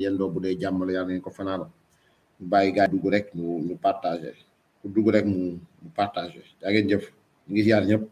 yendoo bu dee jàmm la yàlla nañu ko fanaana bàyyi gaa dugg rek ñu partagé ku dugg rek mu partagé yaa ngeen jëf ñu ngi ziar ñëpp.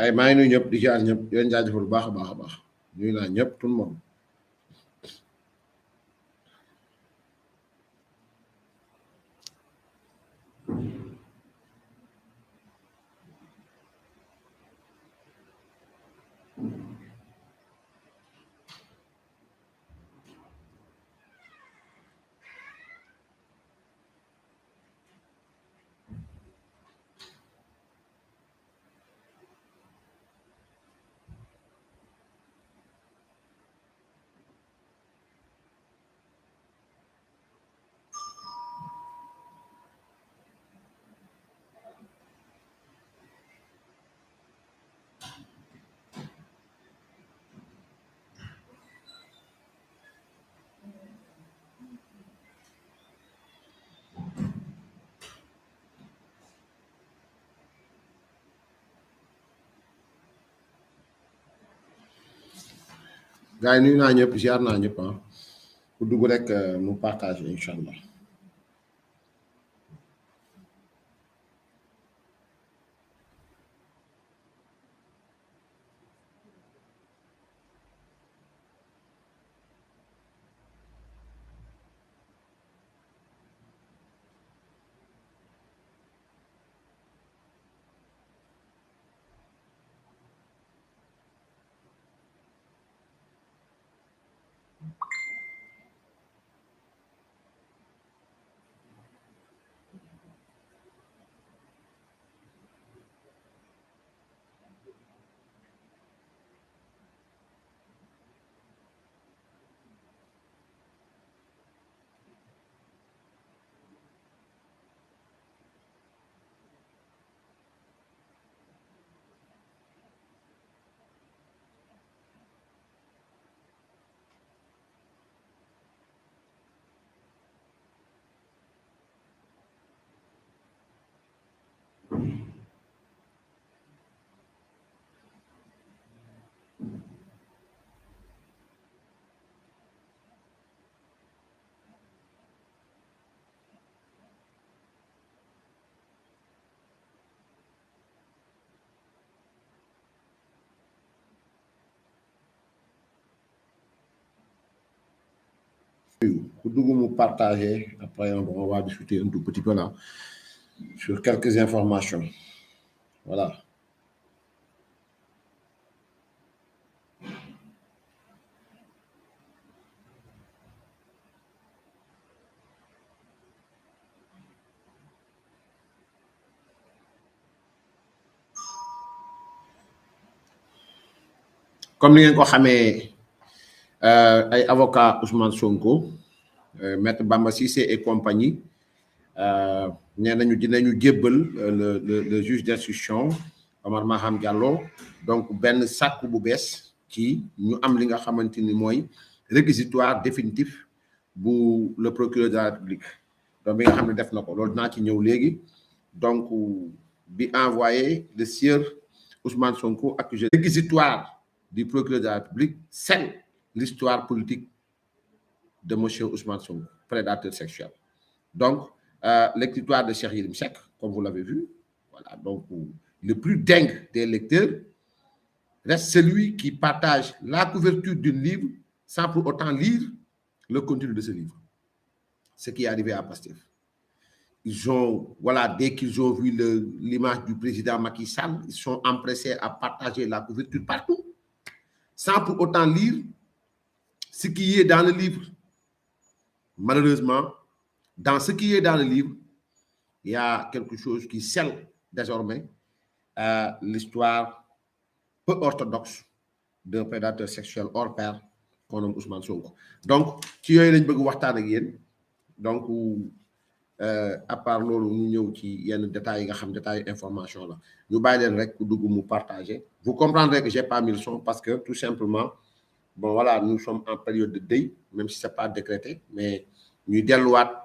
ay maa ngi nuyu ñëpp di ziar ñëpp di leen jaajëfal bu baax a baax a baax nuyu naa ñëpp tout le monde. gars yi nuyu naa ñëpp ziar naa ñëpp ah ku dugg rek mu partagé incha allah. ku dugg mu partager après on va discuter un tout petit peu là sur quelques informations voilà. comme ni ngeen ko xamee ay avocat Ousmane Sonko maître Bamba Cissé et compagnie nee nañu dinañu jébbal le juge d'instruction Omar Maham Diallo donc benn sàkku bu bees ci ñu am li nga xamante ni mooy réquisitoire définitif bu le procureur de la République donc bi nga xam ne def na ko loolu dinaa ci ñëw léegi donc bi envoyé le sieur Ousmane Sonko accusé réquisitoire du procureur de la République scelle l'histoire politique de monsieur Ousmane Sonko, prédateur sexuel. Donc, l'exécutoire de Cheikh Yérim Seck, comme vous l'avez vu, voilà, donc le plus dingue des lecteurs reste celui qui partage la couverture d'un livre sans pour autant lire le contenu de ce livre. Ce qui est arrivé à Pastef. ils ont, voilà, dès qu'ils ont vu l'image du président Macky Sall, ils sont empressés à partager la couverture partout, sans pour autant lire ce qui est dans le livre. Malheureusement, dans ce qui est dans le livre, il y a quelque chose qui scelle désormais l'histoire peu orthodoxe d'un prédateur sexuel hors pair qu'on nomme Ousmane Sonko. Donc, ci yooyu lañ bëgg waxtaan ak yéen. Donc, à part loolu ñu ñëw ci yenn détails yi nga xam détails information la ñu bàyyi leen rek ku dugg mu partager. Vous comprendrez que j'ai pas mis le son parce que tout simplement, bon voilà, nous sommes en période de deuil, même si c'est pas décrété, mais ñuy delluwaat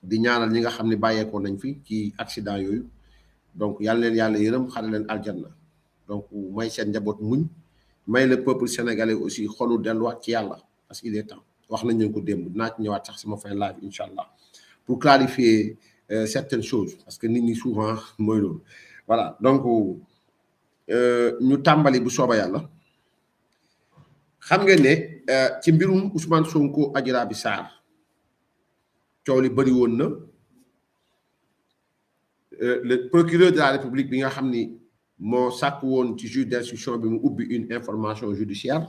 di ñaanal ñi nga xam ne bàyyeekoo nañ fi ci accident yooyu. Donc yàlla leen yàlla yërëm xare leen aljanna. Donc may seen njaboot muñ, may le peuple sénégalais aussi xolu delluwaat ci yàlla parce qu'il est temps. wax nañ leen ko démb dinaa ci ñëwaat sax sama fin live incha allah pour clarifier certaines choses parce que nit ñi souvent mooy loolu. Voilà, donc ñu tàmbali bu sooba yàlla. Xam ngeen ne ci mbirum Ousmane Sonko Adji Raby Sarr coow li bëri woon na. Le procureur de la République bi nga xam ni moo sàkk woon ci juge d'instruction bi mu ubbi une information judiciaire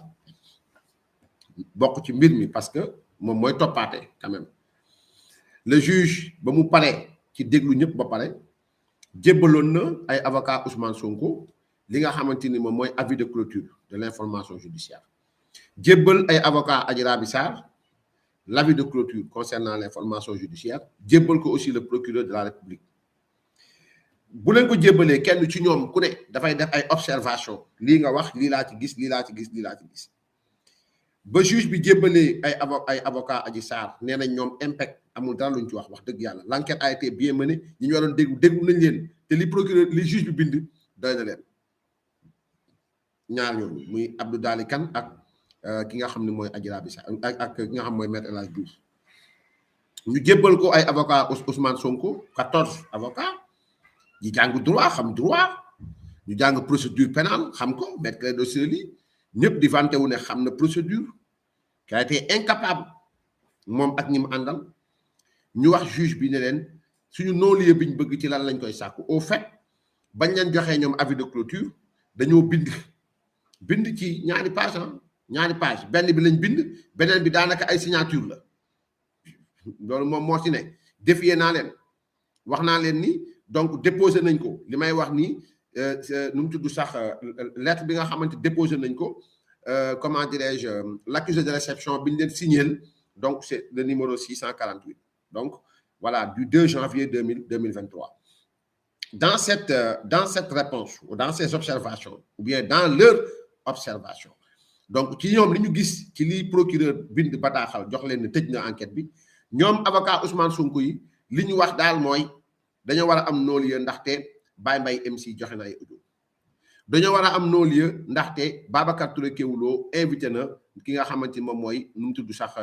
bokk ci mbir mi parce que moom mooy toppaate quand même. Le juge ba mu paree ci déglu ñëpp ba pare jébbaloon na ay avocat Ousmane Sonko li nga xamante ni moom mooy avis de clôture de l'information judiciaire. Jébbal ay avocat Adji Raby Sarr l'avis de clôture concernant l'information judiciaire jébbal ko aussi le procureur de la République. bu leen ko jébbalee kenn ci ñoom ku ne dafay def ay observation lii nga wax lii laa ci gis lii laa ci gis lii laa ci gis ba juge bi jébbalee ay avocat Adji Sarr nee nañ ñoom impact amul dara luñ ci wax dëgg yàlla l'enquête a été bien menée ñi ñu waroon déglu nañ leen te li procureur li juge bi bind doy na leen ñaar ñooñu muy Abdou Dali Kane ak ki nga xam ne mooy Adji Raby Sarr ak ki nga xam mooy Maître El Hadji Diouf ñu jébbal ko ay avocat Ousmane Sonko 14 avocats ñi jàng droit xam droit ñu jàng procédure pénale xam ko Maître Clédor Ciré Ly ñëpp di vanté wu ne xam na procédure qui a été incapable moom ak ñi mu àndal ñu wax juge bi ne leen suñu non-lieu bi ñu bëgg ci lan lañ koy sàkku au fait bañ leen joxee ñoom avis de clôture dañoo bind ci ñaari page benn bi lañ bind beneen bi daanaka ay signature la loolu moom moo ci ne défier naa leen wax naa leen ni donc déposé nañ ko li may wax nii nu mu tudd sax lettre bi nga xamante déposé nañ ko comment dirais-je l'accusé de réception bi ñu leen signeel donc c'est le numéro 648 donc voilà du 2 janvier 2023 dans cette réponse ou dans ces observations ou bien dans leur observation donc ci ñoom li ñu gis ci li procureur bind bataaxal jox leen ne tëj na enquête bi ñoom avocat Ousmane Sonko yi li ñu wax daal mooy dañoo war a am non-lieu ndaxte Baye Mbaye MC joxe na ay audio dañoo war a am non-lieu ndaxte Babacar Touré Kewoulo invité na ki nga xamante ni moom mooy nu mu tudd sax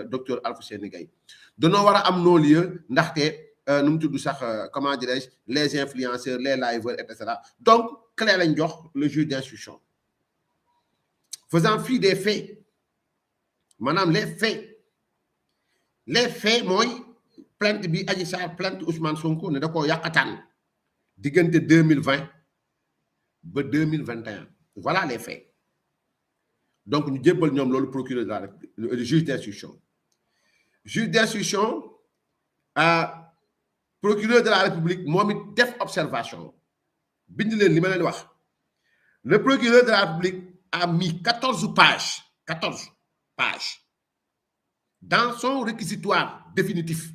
docteur Alfousseyni Gaye dañoo war a am non-lieu ndaxte nu mu tudd sax comment dirais-je les influenceurs les liveurs et cetera donc clé lañ jox le juge d'instruction faisant fi des faits maanaam les faits mooy plainte bi Adji Sarr plainte Ousmane Sonko ne da koo yàqataan diggante 2020 ba 2021 voilà les faits donc ñu jébbal ñoom loolu procureur de la République le juge d'instruction procureur de la République moom it def observation bind leen li ma leen wax le procureur de la République a mis 14 pages dans son réquisitoire définitif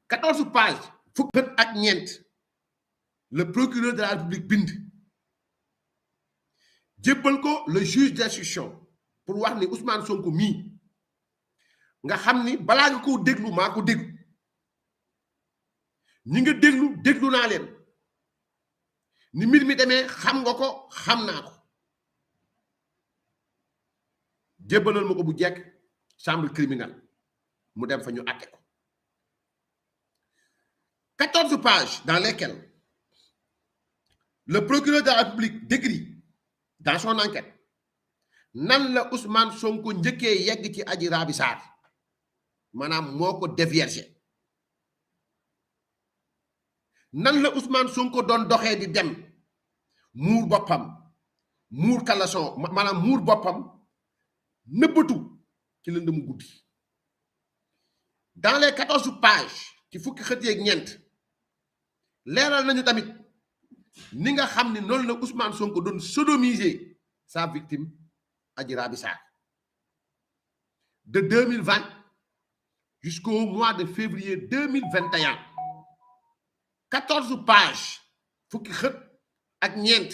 14 pages fukk ak ñeent le procureur de la République bind jébbal ko le juge d'instruction pour wax ni Ousmane Sonko mii nga xam ni balaa nga koo déglu maa ko déglu ñi nga déglu naa leen ni mbir mi demee xam nga ko xam naa ko jébbalal ma ko bu jekk chambre criminelle mu dem fa ñu àtte ko 14 pages dans lesquelles le procureur de la République décrit dans son enquête nan la Ousmane Sonko njëkkee yegg ci Adji Raby Sarr maanaam moo ko déviergé nan la Ousmane Sonko doon doxee di dem muur boppam muur kalason maanaam muur boppam nëbbatu ci lëndëmu guddi. Dans les 14 pages ci fukki xët yeeg ñeent leeral nañu tamit ni nga xam ni noonu la Ousmane Sonko doon sodomiser sa victime Adji Raby Sarr de 2020 jusqu'au mois de février 2021. 14 pages fukki xët ak ñeent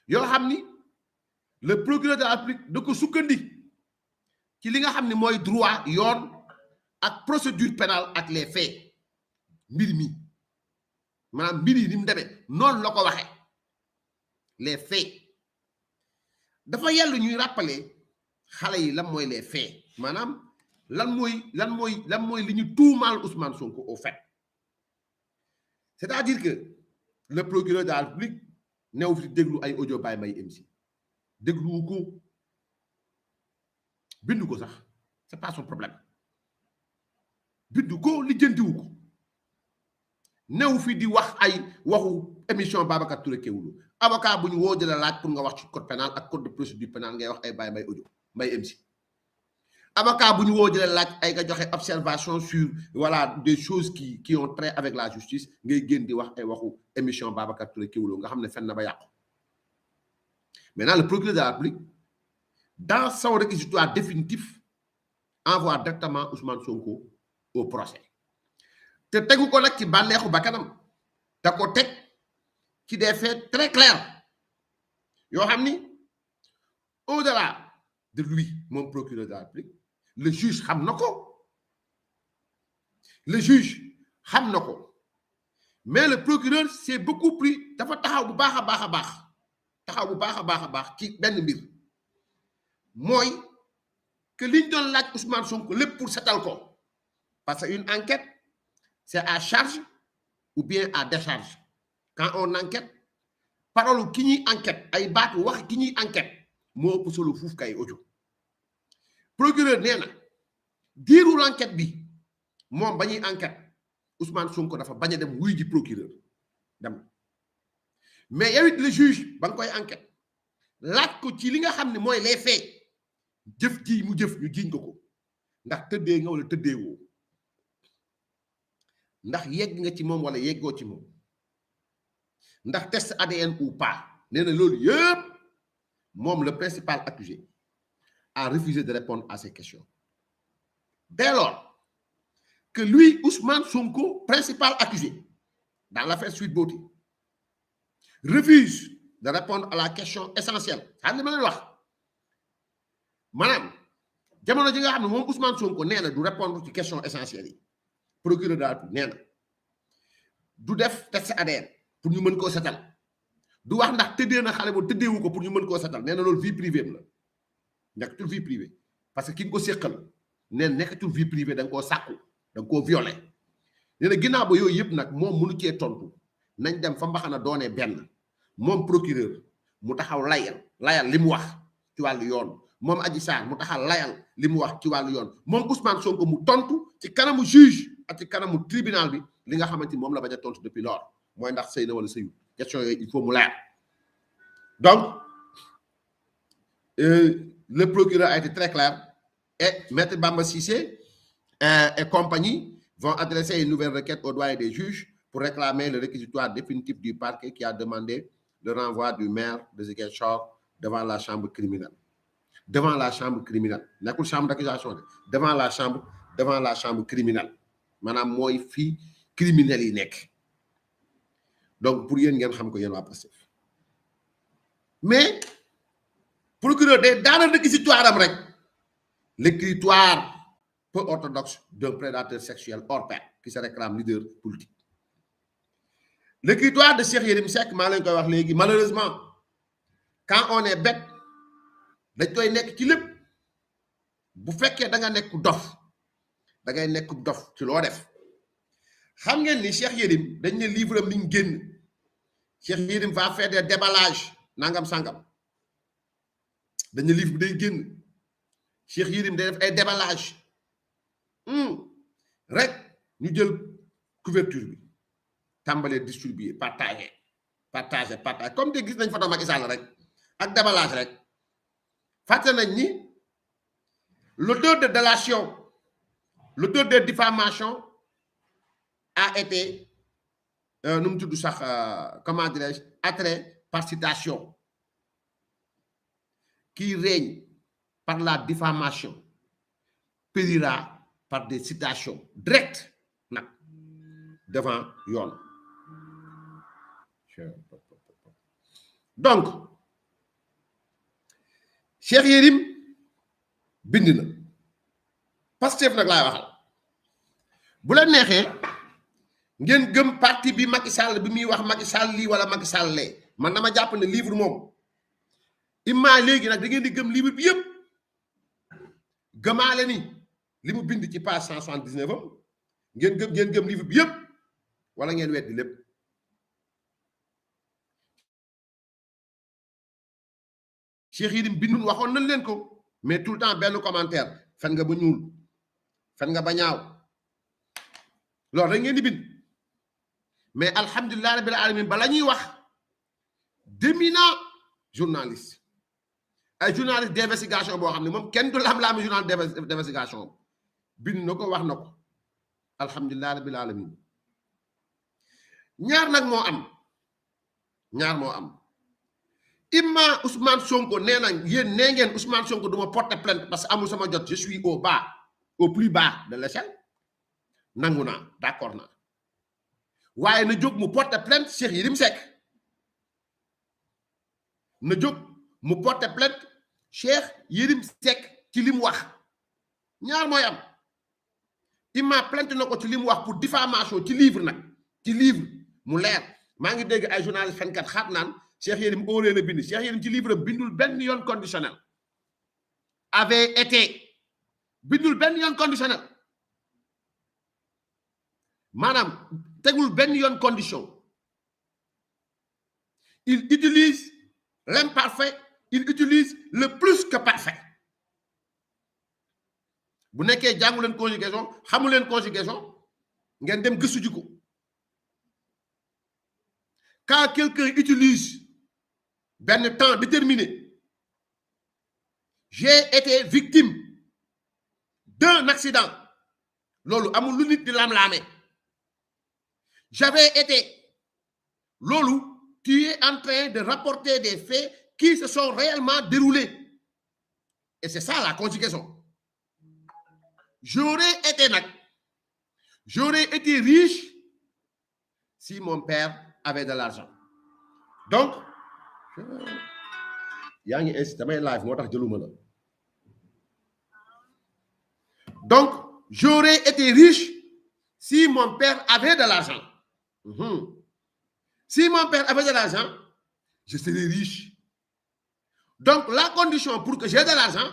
yoo xam ni le procureur de la République da ko sukkandi ci li nga xam ni mooy droit yoon ak procédure pénale ak les faits mbir mi maanaam mbir yi ni mu demee noonu la ko waxee les faits dafa yàlla ñuy rappeler xale yi lan mooy les faits maanaam lan mooy li ñu tuumaal Ousmane Sonko au fait. C'est-à-dire que le procureur de la République new fi déglu ay audio Baye Mbaye MC dégluwu ko bindu ko sax c'est pas son problème bindu ko lijjantiwu ko new fi di wax ay waxu émission Babacar Touré Kewoulo avocat bu ñu woo jëla laaj pour nga wax ci code pénal ak code de procédure pénale ngay wax ay Baye Mbaye audio Mbaye MC avocat bu ñu woo jëlee laaj ay nga joxe observation sur voilà des choses qui ont trait avec la justice ngay génn di wax ay waxu émission Babacar Touré Kewoulo nga xam ne fen na ba yàqu. Maintenant le procureur de la République dans son réquisitoire définitif envoie directement Ousmane Sonko au procès te tegu ko nag ci bànneexu bakkanam da ko teg ci des faits très clairs yoo xam ni au-delà de lui mon procureur de la République le juge xam na ko le juge xam na ko mais le procureur c'est beaucoup plus dafa taxaw bu baax a baax a baax taxaw bu baax a baax a baax ci benn mbir mooy que liñ doon laaj Ousmane Sonko lépp pour setal ko parce que une enquête c'est à charge ou bien à décharge quand on enquête parole ki ñuy enquête ay baatu wax ki ñuy enquête moo ëpp solo fuuf kay audio procureur nee na diiru l'enquête bi moom ba ñuy enquête Ousmane Sonko dafa bañ a dem wuy ji procureur dem mais yow it le juge ba nga koy enquête laaj ko ci li nga xam ne mooy les faits jëf ji mu jëf ñu jiiñ ko ndax tëddee nga wala tëddee woo ndax yegg nga ci moom wala yeggoo ci moom ndax test ADN ou pas nee na loolu yëpp moom le principal accusé a refusé de répondre à ces questions. Dès lors que lui, Ousmane Sonko, principal accusé dans l'affaire Sweet Beauté, refuse de répondre à la question essentielle. xam nga ma leen wax maanaam jamono ji nga xam ne moom Ousmane Sonko nee na du répondre ci question essentielle yi procureur de la République nee na du def test ADN pour ñu mën koo setal du wax ndax tëddee na xale boobu tëddeewu ko pour ñu mën koo setal nee na loolu vie privée la nekkatul vie privée parce que ki nga ko séqal nee na nekkatul vie privée da nga koo sàkku da nga koo violé nee na ginnaaw ba yooyu yëpp nag moom mënu cee tontu nañ dem fa mbaxana doonee benn moom procureur mu taxaw layal li mu wax ci wàllu yoon moom Adji Sarr mu taxaw layal li mu wax ci wàllu yoon moom Ousmane Sonko mu tontu ci kanamu juge ak ci kanamu tribunal bi li nga xamante ni moom la bañ a tontu depuis lors mooy ndax sëy na wala sëyu question yooyu il faut mu leer donc le procureur a été très clair et Maître Bamba Cissé et compagnie vont adresser une nouvelle requête au doyen des juges pour réclamer le réquisitoire définitif du parquet qui a demandé le renvoi du maire de Ziguinchor devant la chambre criminelle. Devant la chambre criminelle. Nekkul chambre d'accusation, devant la chambre criminelle. Maanaam mooy fii criminels yi nekk. Donc pour yéen ngeen xam ko yéen waa Pastef. Mais procureur de daana réquisitoire am rek l'écritoire peu orthodoxe d'un prédateur sexuel hors pair qui se réclame leader politique. L'écritoire de Cheikh Yérim Seck maa leen koy wax léegi malheureusement quand on est bête dañ koy nekk ci lépp bu fekkee da nga nekk dof da ngay nekk dof ci loo def xam ngeen ni Cheikh Yérim dañ ne livre am mi ngi génn Cheikh Yérim va faire des déballages nangam sangam dañ ne livre bi day génn Cheikh Yérim day def ay déballage rek ñu jël couverture bi tàmbalee distribuer partager comme te gis nañ photo Macky Sall rek ak déballage rek fàtte nañ ni l'auteur de délation, l'auteur de diffamation a été comment dirais-je, attrait par citation. Qui règne par la diffamation périra par des citations directes devant yoon. Donc Cheikh Yérim bind na Pastef nag laay waxal bu la neexee ngeen gëm parti bi Macky Sall bi muy wax Macky Sall lii wala Macky Sall lee man dama jàpp ne livre moom imma léegi nag da ngeen di gëm livre bi yëpp gëmaale ni li mu bind ci page 179 am ngeen gëm livre bi yëpp wala ngeen weddi lépp. Cheikh Yérim bindul waxoon nañ leen ko mais tout le temps benn commentaire fen nga ba ñuul fen nga ba ñaaw loolu rek ngeen di bind mais alhamdulilah rabbil alamin bala ñuy wax d'éminent journaliste ay journaliste d'investigation boo xam ne moom kenn du lam-laami journal d'investigation bind na ko wax na ko alhamdulilah rabbil alamin ñaar moo am imma Ousmane Sonko nee na yéen nee ngeen Ousmane Sonko du ma porter plainte parce que amul sama jot je suis au plus bas de l'échelle nangu naa d'accord naa waaye na jóg mu porter plainte Cheikh Yérim Seck na jóg mu porter plainte Cheikh Yérim Seck ci li mu wax ñaar mooy am imma plainte na ko ci li mu wax pour diffamation ci livre mu leer maa ngi dégg ay journaliste fenkat xaat naan Cheikh Yérim óolee na bind Cheikh Yérim ci livre bindul benn yoon conditionnel avait été bindul benn yoon conditionnel maanaam tegul benn yoon condition il utilise l'imparfait, il utilise le plus que parfait bu nekkee jàngu leen conjugaison xamu leen conjugaison ngeen dem gëstu ji ko quand quelqu'un utilise benn temps déterminé j'ai été victime d'un accident loolu amul lu nit di lam-laame j'avais été loolu tu es en train de rapporter des faits qui se sont réellement déroulés et c'est ça la conjugaison j'aurais été riche si mon père avait de l'argent donc yaa ngi insisté damay live moo tax jëluma la donc j'aurais été riche si mon père avait de l'argent. Si mon père avait de l'argent je serais riche donc la condition pour que j'ai de l'argent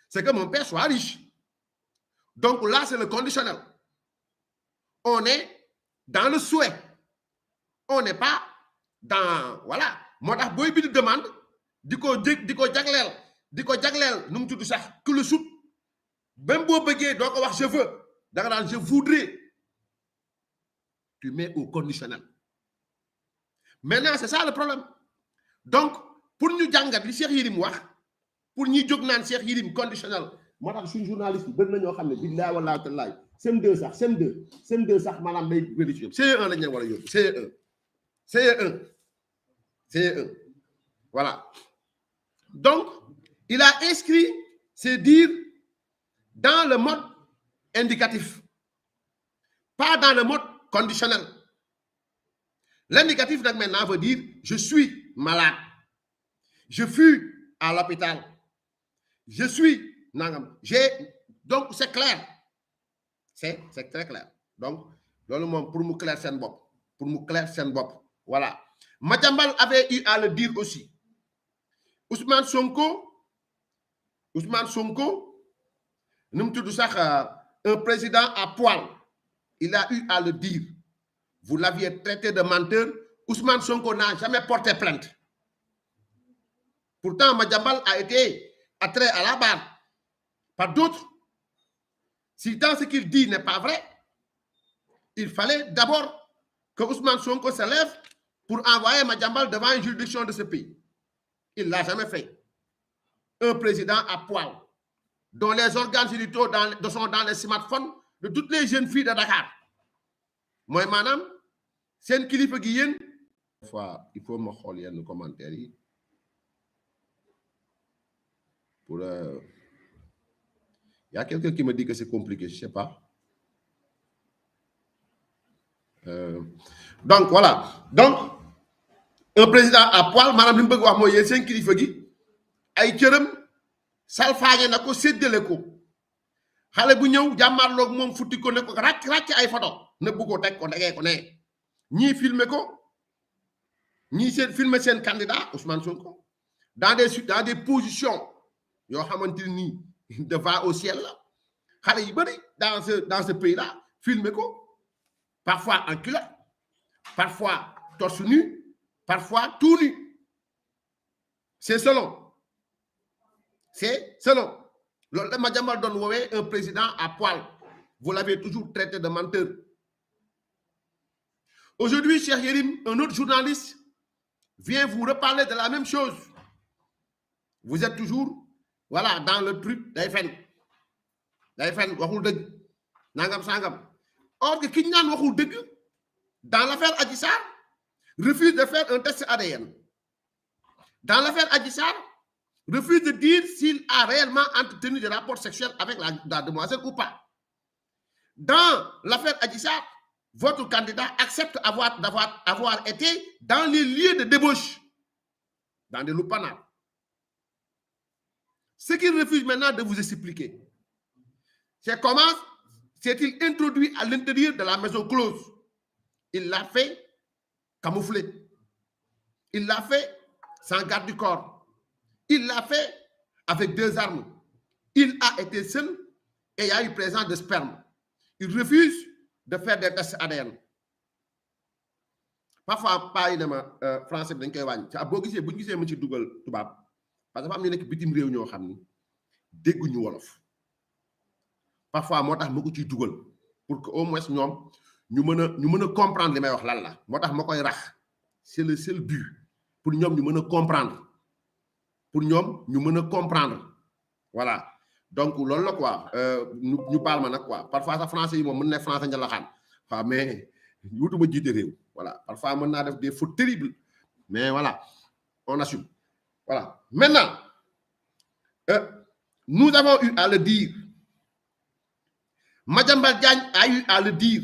c'est que mon père soit riche donc là c'est le conditionnel on est dans le souhait on n'est pas dans voilà moo tax booy bind demande di ko jagleel nu mu tudd sax que le sut même boo bëggee doo ko wax je veux da nga daan je voudrais tu mets au conditionnel maintenant c'est ça le problème donc pour ñu jàngat li Cheikh Yérim wax pour ñuy jóg naan Cheikh Yérim conditionnel moo tax suñu journaliste bëri na ñoo xam ne billahi wallahi tallahi CM2 sax maanaam day vérifier CE1 lañ leen war a yóbbu CE1 voilà donc il a inscrit ses dires dans le mode indicatif pas dans le mode conditionnel l'indicatif nag maintenant veut dire je suis malade je fus à l'hôpital je suis nangam donc c'est clair c'est très clair donc loolu moom pour mu clair seen bopp voilà Madiambal avait eu à le dire aussi Ousmane Sonko nu mu tudd sax un président à poil il a eu à le dire vous l'aviez traité de menteur Ousmane Sonko n'a jamais porté plainte pourtant Madiambal a été attrait à la barre par d'autres si tant ce qu'il dit n'est pas vrai il fallait d'abord que Ousmane Sonko se lève pour envoyer Madiambal devant une juridiction de ce pays. Il ne l'a jamais fait. Un président à poil, dont les organes génitaux sont dans les smartphones de toutes les jeunes filles de Dakar. Moi, madame, c'est une kilifa gi yéen. Il faut me xool yenn commentaires yi pour il y a quelqu'un qui me dit que c'est compliqué, je sais pas. Donc voilà. Donc un président à poil, madame li mu bëgg wax mooy yéen seen kilifa gi ay cëram salfaañe na ko séddale ko xale bu ñëw jàmmaarloog moom futti ko ne ko ràcc ay photo nëbbu ko teg ko tegee ko ne ñii filmer ko ñii seen filmer seen candidat Ousmane Sonko dans des positions yoo xamante ni de va au ciel là xale yu bëri dans ce pays là filmer ko parfois en culotte, parfois torse nu, parfois tout nu. C'est selon. C'est selon. Le Madiambal donne un président à poil. Vous l'avez toujours traité de menteur. Aujourd'hui, Cheikh Yérim, un autre journaliste, vient vous reparler de la même chose. Vous êtes toujours, voilà, dans le truc d'Aïfen. D'Aïfen, waxul deug. Nangam sangam. Or que ki ñaan waxul deug, dans l'affaire Adji Sarr, refuse de faire un test ADN. Dans l'affaire Adji Sarr, refuse de dire s'il a réellement entretenu des rapports sexuels avec la demoiselle ou pas. Dans l'affaire Adji Sarr, votre candidat accepte d'avoir été dans les lieux de débauche, dans des loupanards. Ce qu'il refuse maintenant de vous expliquer, c'est comment s'est-il introduit à l'intérieur de la maison close. Il l'a fait camouflé. Il l'a fait sans garde du corps. Il l'a fait avec 2 armes. Il a été seul et il y a eu présence de sperme. Il refuse de faire des tests ADN. Parfois, pas évidemment, français, dañ koy wàññi. Boo gisee bu ñu gisee mu ci dugal tubaab parce que dafa am ñu nekk bitim réew ñoo xam ni dégguñu wolof. Parfois, moo tax ma ko ciy dugal pour que au moins ñoom ñu mën a comprendre li may wax lan la. Moo tax ma koy rax. C'est le seul but pour ñoom ñu mën a comprendre. Pour ñoom ñu mën a comprendre. Voilà. Donc loolu la quoi ñu baal ma nag quoi parfois sax français yi moom mën na français njalaxaan waaw mais wutuma jiite réew voilà parfois mën naa def des fautes terribles mais voilà on assume voilà maintenant nous avons eu à le dire, Madiambal Diagne a eu à le dire,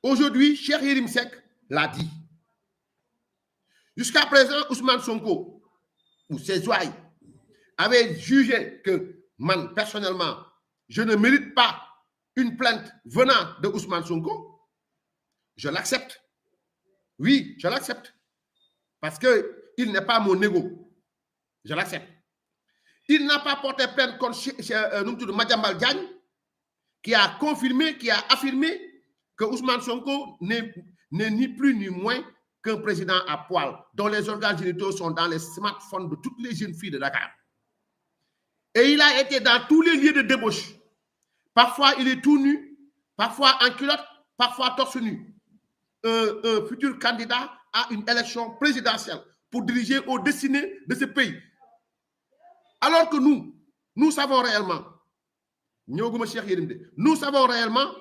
aujourd'hui Cheikh Yérim Seck l'a dit. Jusqu'à présent Ousmane Sonko ou ses ouailles avaient jugé que man, personnellement, je ne mérite pas une plainte venant de Ousmane Sonko. Je l'accepte. Oui, je l'accepte. Parce qu'il n'est pas mon ego. Je l'accepte. Il n'a pas porté plainte contre Madiambal Diagne, qui a confirmé, qui a affirmé que Ousmane Sonko n'est ni plus ni moins qu'un président à poil, dont les organes génitaux sont dans les smartphones de toutes les jeunes filles de Dakar. Et il a été dans tous les lieux de débauche. Parfois, il est tout nu, parfois en culotte, parfois torse nu. Un futur candidat à une élection présidentielle pour diriger aux destinées de ce pays. Alors que nous savons réellement, nous savons réellement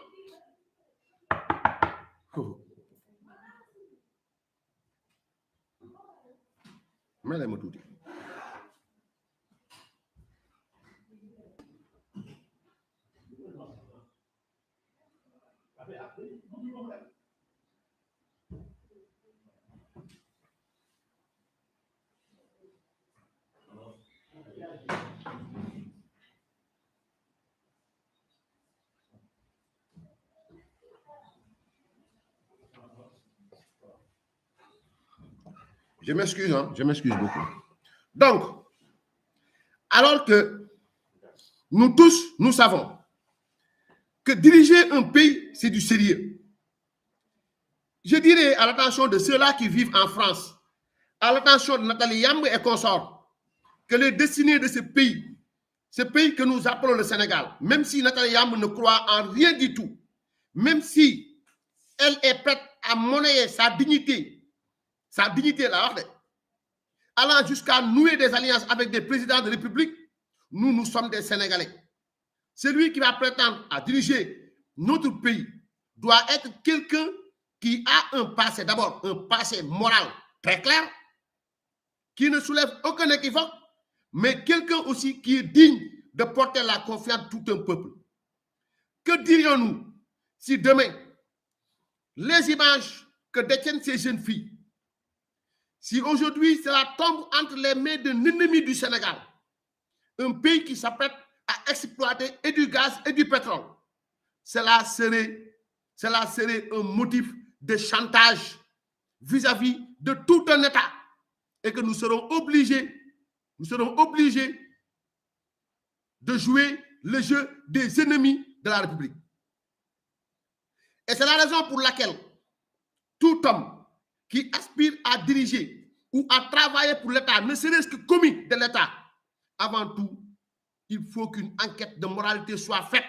je m'excuse, hein, je m'excuse beaucoup. Donc, alors que nous tous, nous savons que diriger un pays, c'est du sérieux. Je dirais à l'attention de ceux-là qui vivent en France, à l'attention de Nathalie Yamb et consorts, que les destinées de ce pays que nous appelons le Sénégal, même si Nathalie Yamb ne croit en rien du tout, même si elle est prête à monnayer sa dignité là, allant jusqu'à nouer des alliances avec des présidents de république, nous sommes des Sénégalais. Celui qui va prétendre à diriger notre pays doit être quelqu'un qui a un passé, d'abord un passé moral très clair, qui ne soulève aucun équivoque, mais quelqu'un aussi qui est digne de porter la confiance de tout un peuple. Que dirions-nous si demain, les images que détiennent ces jeunes filles, si aujourd'hui cela tombe entre les mains d'un ennemi du Sénégal, un pays qui s'apprête à exploiter et du gaz et du pétrole, cela serait un motif de chantage vis-à-vis de tout un État et que nous serons obligés de jouer le jeu des ennemis de la République. Et c'est la raison pour laquelle tout homme qui aspire à diriger ou à travailler pour l'État, ne serait-ce que commis de l'État, avant tout, il faut qu'une enquête de moralité soit faite.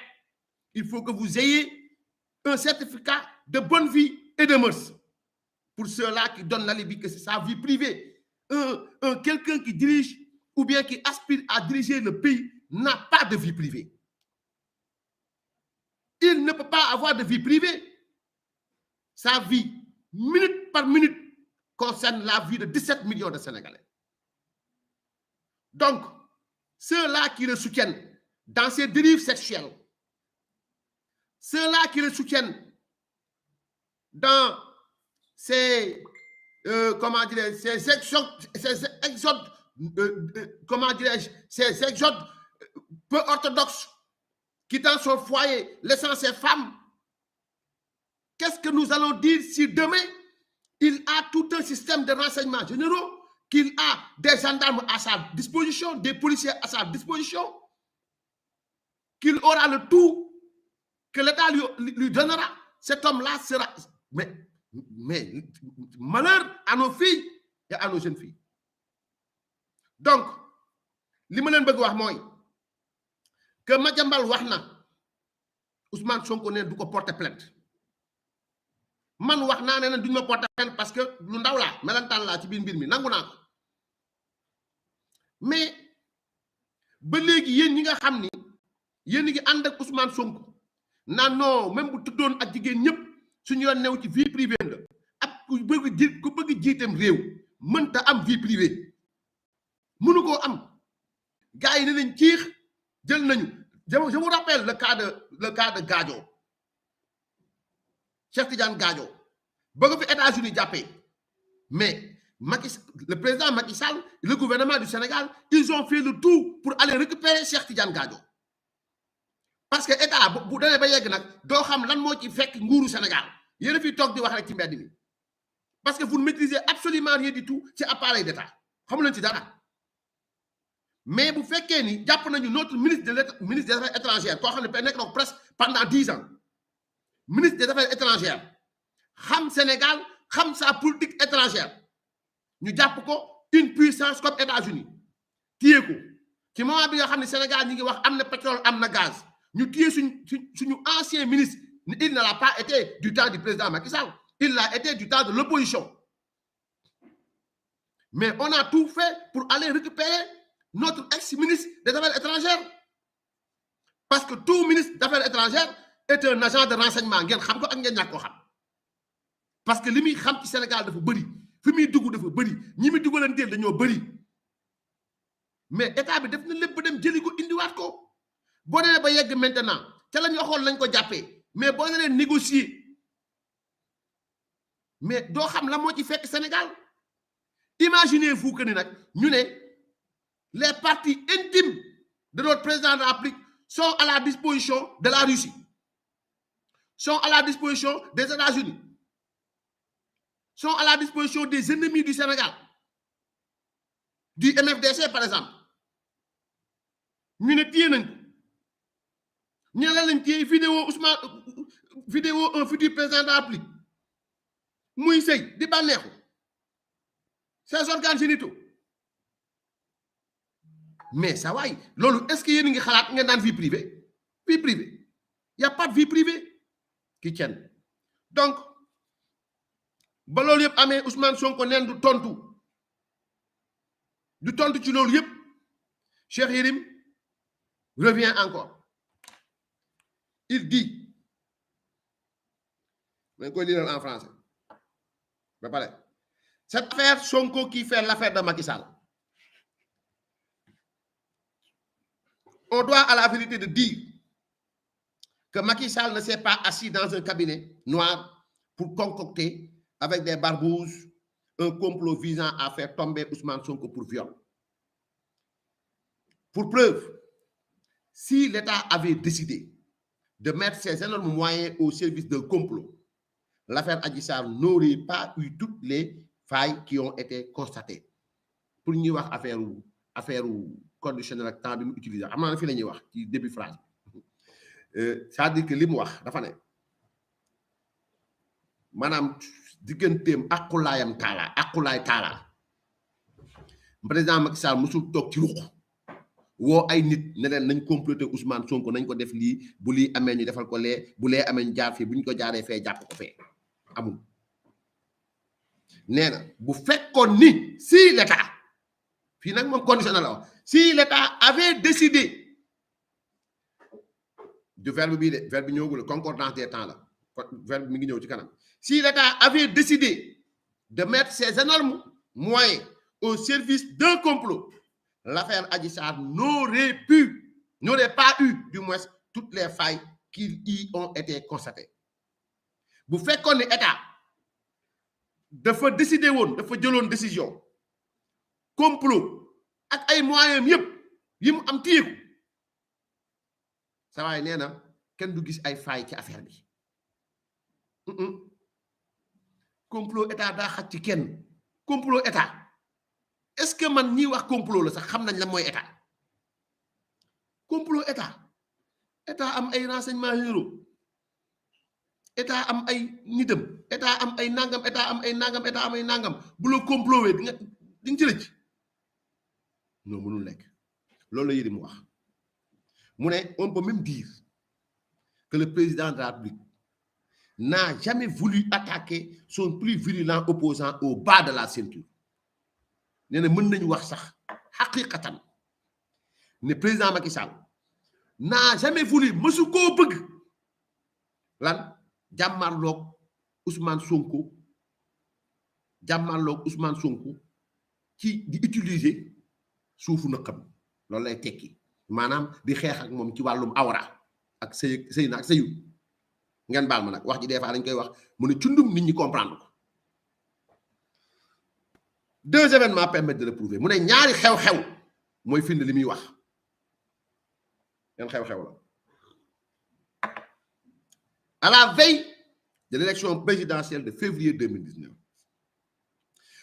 Il faut que vous ayez un certificat de bonne vie et de mœurs. Pour ceux-là qui donnent l'alibi que c'est sa vie privée, quelqu'un qui dirige ou bien qui aspire à diriger le pays n'a pas de vie privée. Il ne peut pas avoir de vie privée. Sa vie, minute par minute, concerne la vie de 17 millions de Sénégalais. Donc, ceux-là qui le soutiennent dans ses dérives sexuelles, ceux-là qui le soutiennent dans ces exodes peu orthodoxes, quittant son foyer, laissant ses femmes, qu'est-ce que nous allons dire si demain, il a tout un système de renseignements généraux, qu'il a des gendarmes à sa disposition, des policiers à sa disposition, qu'il aura le tout, que l'État lui donnera, cet homme-là sera... Mais malheur à nos filles et à nos jeunes filles. Donc, li ma leen bëgg wax mooy que Madiambal wax na Ousmane Sonko ne du ko porter plainte. Man wax naa ne duñ ma porter plainte parce que lu ndaw laa melantaan laa ci biir mbir mi nangu naa ko. Mais ba léegi yéen ñi nga xam ni yéen ngi ànd ak Ousmane Sonko naan non même bu tuddoon ak jigéen ñëpp suñu yoon new ci vie privée la ak ku bëgg jiitam réew mënta am vie privée mënu koo am gars yi ne nañ ciix jël nañu je vous rappelle le cas de Gadio Cheikh Tidiane Gadio bëgg fi États-Unis jàppee mais le président Macky Sall le gouvernement du Sénégal ils ont fait le tout pour aller récupérer Cheikh Tidiane Gadio parce que état bu demee ba yegg nag doo xam lan moo ci fekk nguuru Sénégal yéen a fi toog di wax rek ci mbedd mi parce que vous ne maîtrisez absolument rien du tout ci appareil d'état xamu leen ci dara mais bu fekkee ni jàpp nañu notre ministre des affaires étrangères koo xam ne nekk na ko presque pendant 10 ans ministre des affaires étrangères xam Sénégal xam sa politique étrangère ñu jàpp ko une puissance comme États-Unis téye ko ci moment bi nga xam ne Sénégal ñi ngi wax am na pétrole am na gaz ñu téye suñu ancien ministre il ne l'a pas été du temps du président Macky Sall il l'a été du temps de l'opposition mais on a tout fait pour aller récupérer notre ex-ministre des Affaires étrangères parce que tout ministre des Affaires étrangères est un agent de renseignement ngeen xam ko ak ngeen ñàkk ko xam parce que li muy xam ci Sénégal dafa bëri fi muy dugg dafa bëri ñi muy duggalanteel dañoo bëri mais état bi def na lépp ba dem jëli ko indiwaat ko boo demee ba yegg maintenant ca la ñu waxoon lañ ko jàppee mais boo nee leen négocier mais doo xam la moo ci fekk Sénégal imaginez-vous que ni nag ñu ne les parties intimes de notre président de la République sont à la disposition de la Russie, sont à la disposition des États-Unis, sont à la disposition des ennemis du Sénégal, du MFDC par exemple. Ñu ne téye nañ ko ñu ne la lañ téye vidéo un futur président de la République muy sëy di bànneexu ses organes génitaux. Mais ça va, est-ce que vous avez une vie privée? Vie privée. Il n'y a pas de vie privée qui tienne. Donc, ba loolu yëpp amee Ousmane Sonko neen du tontu ci loolu yëpp Cheikh Yérim revient encore. Il dit, je vais lire en français. Cette affaire Sonko qui fait l'affaire de Macky Sall, on doit à la vérité de dire que Macky Sall ne s'est pas assis dans un cabinet noir pour concocter avec des barbouzes un complot visant à faire tomber Ousmane Sonko pour viol. Pour preuve, si l'État avait décidé de mettre ses énormes moyens au service d'un complot, l'affaire Adji Sarr n'aurait pas eu toutes les failles qui ont été constatées. Pour nous wax affaire conditionnel ak temps bi mu utiliser am na fi lañuy wax ci début phrase c'est-à-dire que li mu wax dafa ne maanaam digganteem aqulaay taala président Macky Sall musul toog ci ruq woo ay nit ne leen nañ comploter Ousmane Sonko nañ ko def lii bu lii amee ñu defal ko lee bu lee amee ñu jaar fii bu ñu ko jaaree fee jàpp ko fee amul nee na bu fekkoon ni si l'État fii nag moom conditionnel la wax si l'État avait décidé du verbe bii de verbe bi ñëwagul concordance des temps la verbe mi ngi ñëw ci kanam si l'État avait décidé de mettre ses énormes moyens au service d'un complot, l'affaire Adji Sarr n'aurait pas eu du moins toutes les failles qui y ont été constatées. Bu fekkoon ne état dafa décider woon dafa jëloon décision complot ak ay moyens yëpp yi mu am téyeku sa waay nee na kenn du gis ay failles ci affaire bi complot état daa xaj ci kenn complot état est-ce que man ñi wax complot la sax xam nañ la mooy état complot état am ay renseignements généraux état am ay nitam état am ay nangam état am ay nangam bu la complowee di nga ci rëcc non mënul nekk loolu la Yérim wax mu ne on peut même dire que le président de la République n'a jamais voulu attaquer son plus virulent opposant au bas de la ceinture nee na mën nañu wax sax xaqiqatan ne président Macky Sall n'a jamais voulu mësu koo bëgg lan jàmmarloog Ousmane Sonko ci di utiliser suufu nëqam loolu lay tekki maanaam di xeex ak moom ci wàllum awra ak sëy na ak sëyu ngeen baal ma nag wax ji des fois dañ koy wax mu ne cundum nit ñi comprendre ko. Deux événements permettent de le prouver mu ne ñaari xew-xew mooy firnde li muy wax yan xew-xew la. À la veille de l'élection présidentielle de février 2019,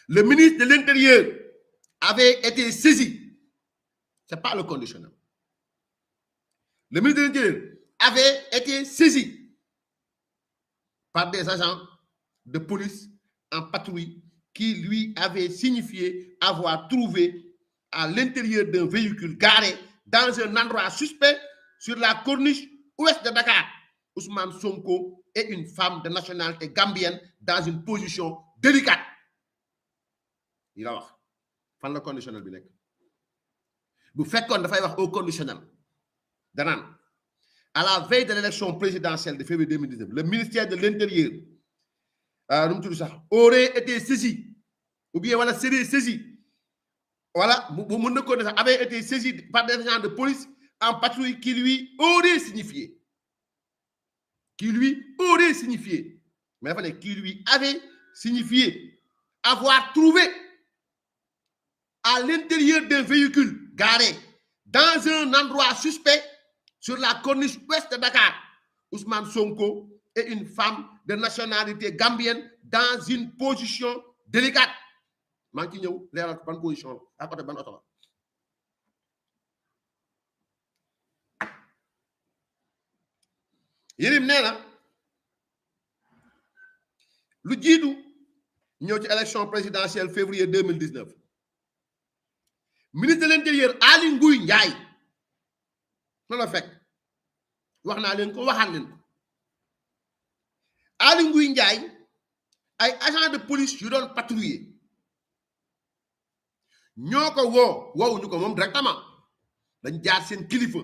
le ministre de l'Intérieur avait été saisi. C'est pas le conditionnel. Le ministre de l'Intérieur avait été saisi par des agents de police en patrouille qui lui avaient signifié avoir trouvé à l'intérieur d'un véhicule garé dans un endroit suspect sur la corniche ouest de Dakar Ousmane Sonko et une femme de nationalité gambienne dans une position délicate. Il a wax fan la conditionnel bi nekk bu fekkoon dafay wax au conditionnel danaan à la veille de l'élection présidentielle de février 2019 le ministère de l'Intérieur aurait été saisi ou bien voilà serait saisi voilà bu mën na ko ne sax avait été saisi par des agents de police en patrouille qui lui aurait signifié mais dafa ne qui lui avait signifié avoir trouvé à l'intérieur d'un véhicule garé dans un endroit suspect sur la corniche ouest de Dakar Ousmane Sonko et une femme de nationalité gambienne dans une position délicate maa ngi ci ñëw leeral ban position la à côté ban oto la Yérim nee na lu jiitu ñëw ci élection présidentielle février 2019 ministre de l'Intérieur Aly Ngouille Ndiaye na la fekk wax naa leen ko waxaat leen ko Aly Ngouille Ndiaye ay agent de police yu doon patrouiller ñoo ko woowuñu ko moom directement dañ jaar seen kilifa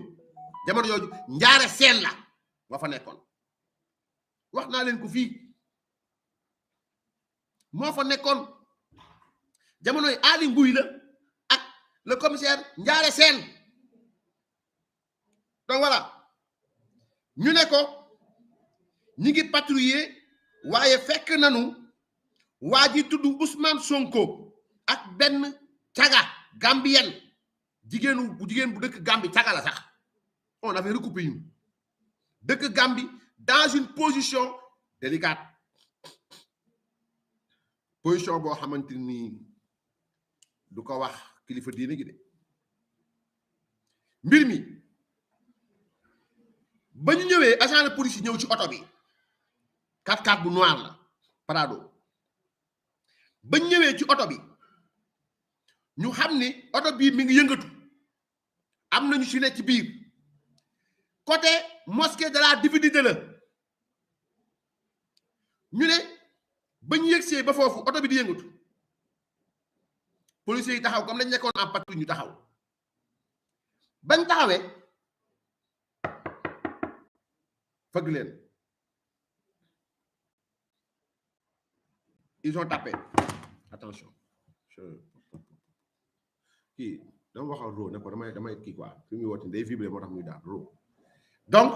jamono yooyu Njaare Seen la moo fa nekkoon wax naa leen ko fii moo fa nekkoon jamonoy Ali Nguy la ak le commissaire Njaare Seen donc voilà ñu ne ko ñi ngi patrouiller waaye fekk nanu waa ji tudd Ousmane Sonko ak benn caga gambienne jigéen bu dëkk Gambie caga la sax on avait recoupé ñu dëkk Gambie dans une position délicate position boo xamante ni du ko wax kilifa diine gi de mbir mi ba ñu ñëwee agent de police yi ñëw ci oto bi 4x4 bu noir la Prado ba ñu ñëwee ci oto bi ñu xam ni oto bii mi ngi yëngatu am nañu ci ne ci biir côté mosquée de la Divinité la ñu ne ba ñu yëgsee ba foofu oto bi di yëngatu policiers yi taxaw comme lañ nekkoon en patrouille ñu taxaw bañ taxawee fëgg leen ils ont tapé attention kii dama waxal ro ne ko damay kii quoi fi muy woote day vibré moo tax muy daal ro donc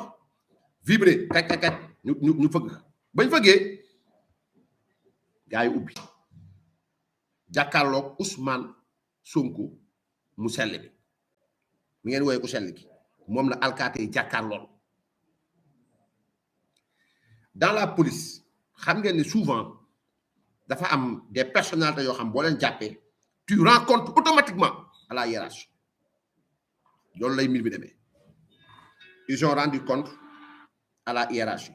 vibré kat ñu fëgg bañ fëggee gars yi ubbi jàkkaarloog Ousmane Sonko mu sell bi mi ngeen wooye ku sell ki moom la alkaate yi jàkkaarlool dans la police xam ngeen ne souvent dafa am des personnalités yoo xam boo leen jàppee tu rends compte automatiquement à la hiérarchie loolu lay mbir bi demee ils ont rendu compte à la hiérarchie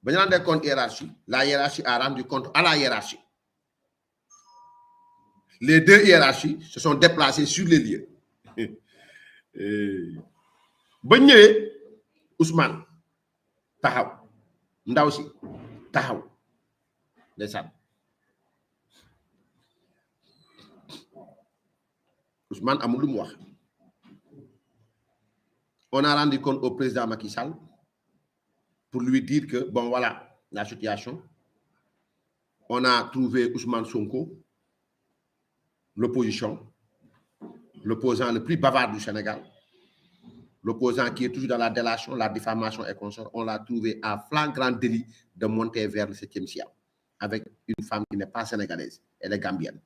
ba ñu rendee compte hiérarchie la hiérarchie a rendu compte à la hiérarchie les deux hiérarchies se sont déplacées sur les lieux ba ñëwee Ousmane taxaw ndaw si taxaw ndeysaan Ousmane amul lu mu wax on a rendu compte au président Macky Sall pour lui dire que bon voilà la situation on a trouvé Ousmane Sonko l'opposition l'opposant le plus bavard du Sénégal l'opposant qui est toujours dans la délation la diffamation et consorts on l'a trouvé à flagrant délit de monter vers le 7e ciel avec une femme qui n'est pas sénégalaise elle est gambienne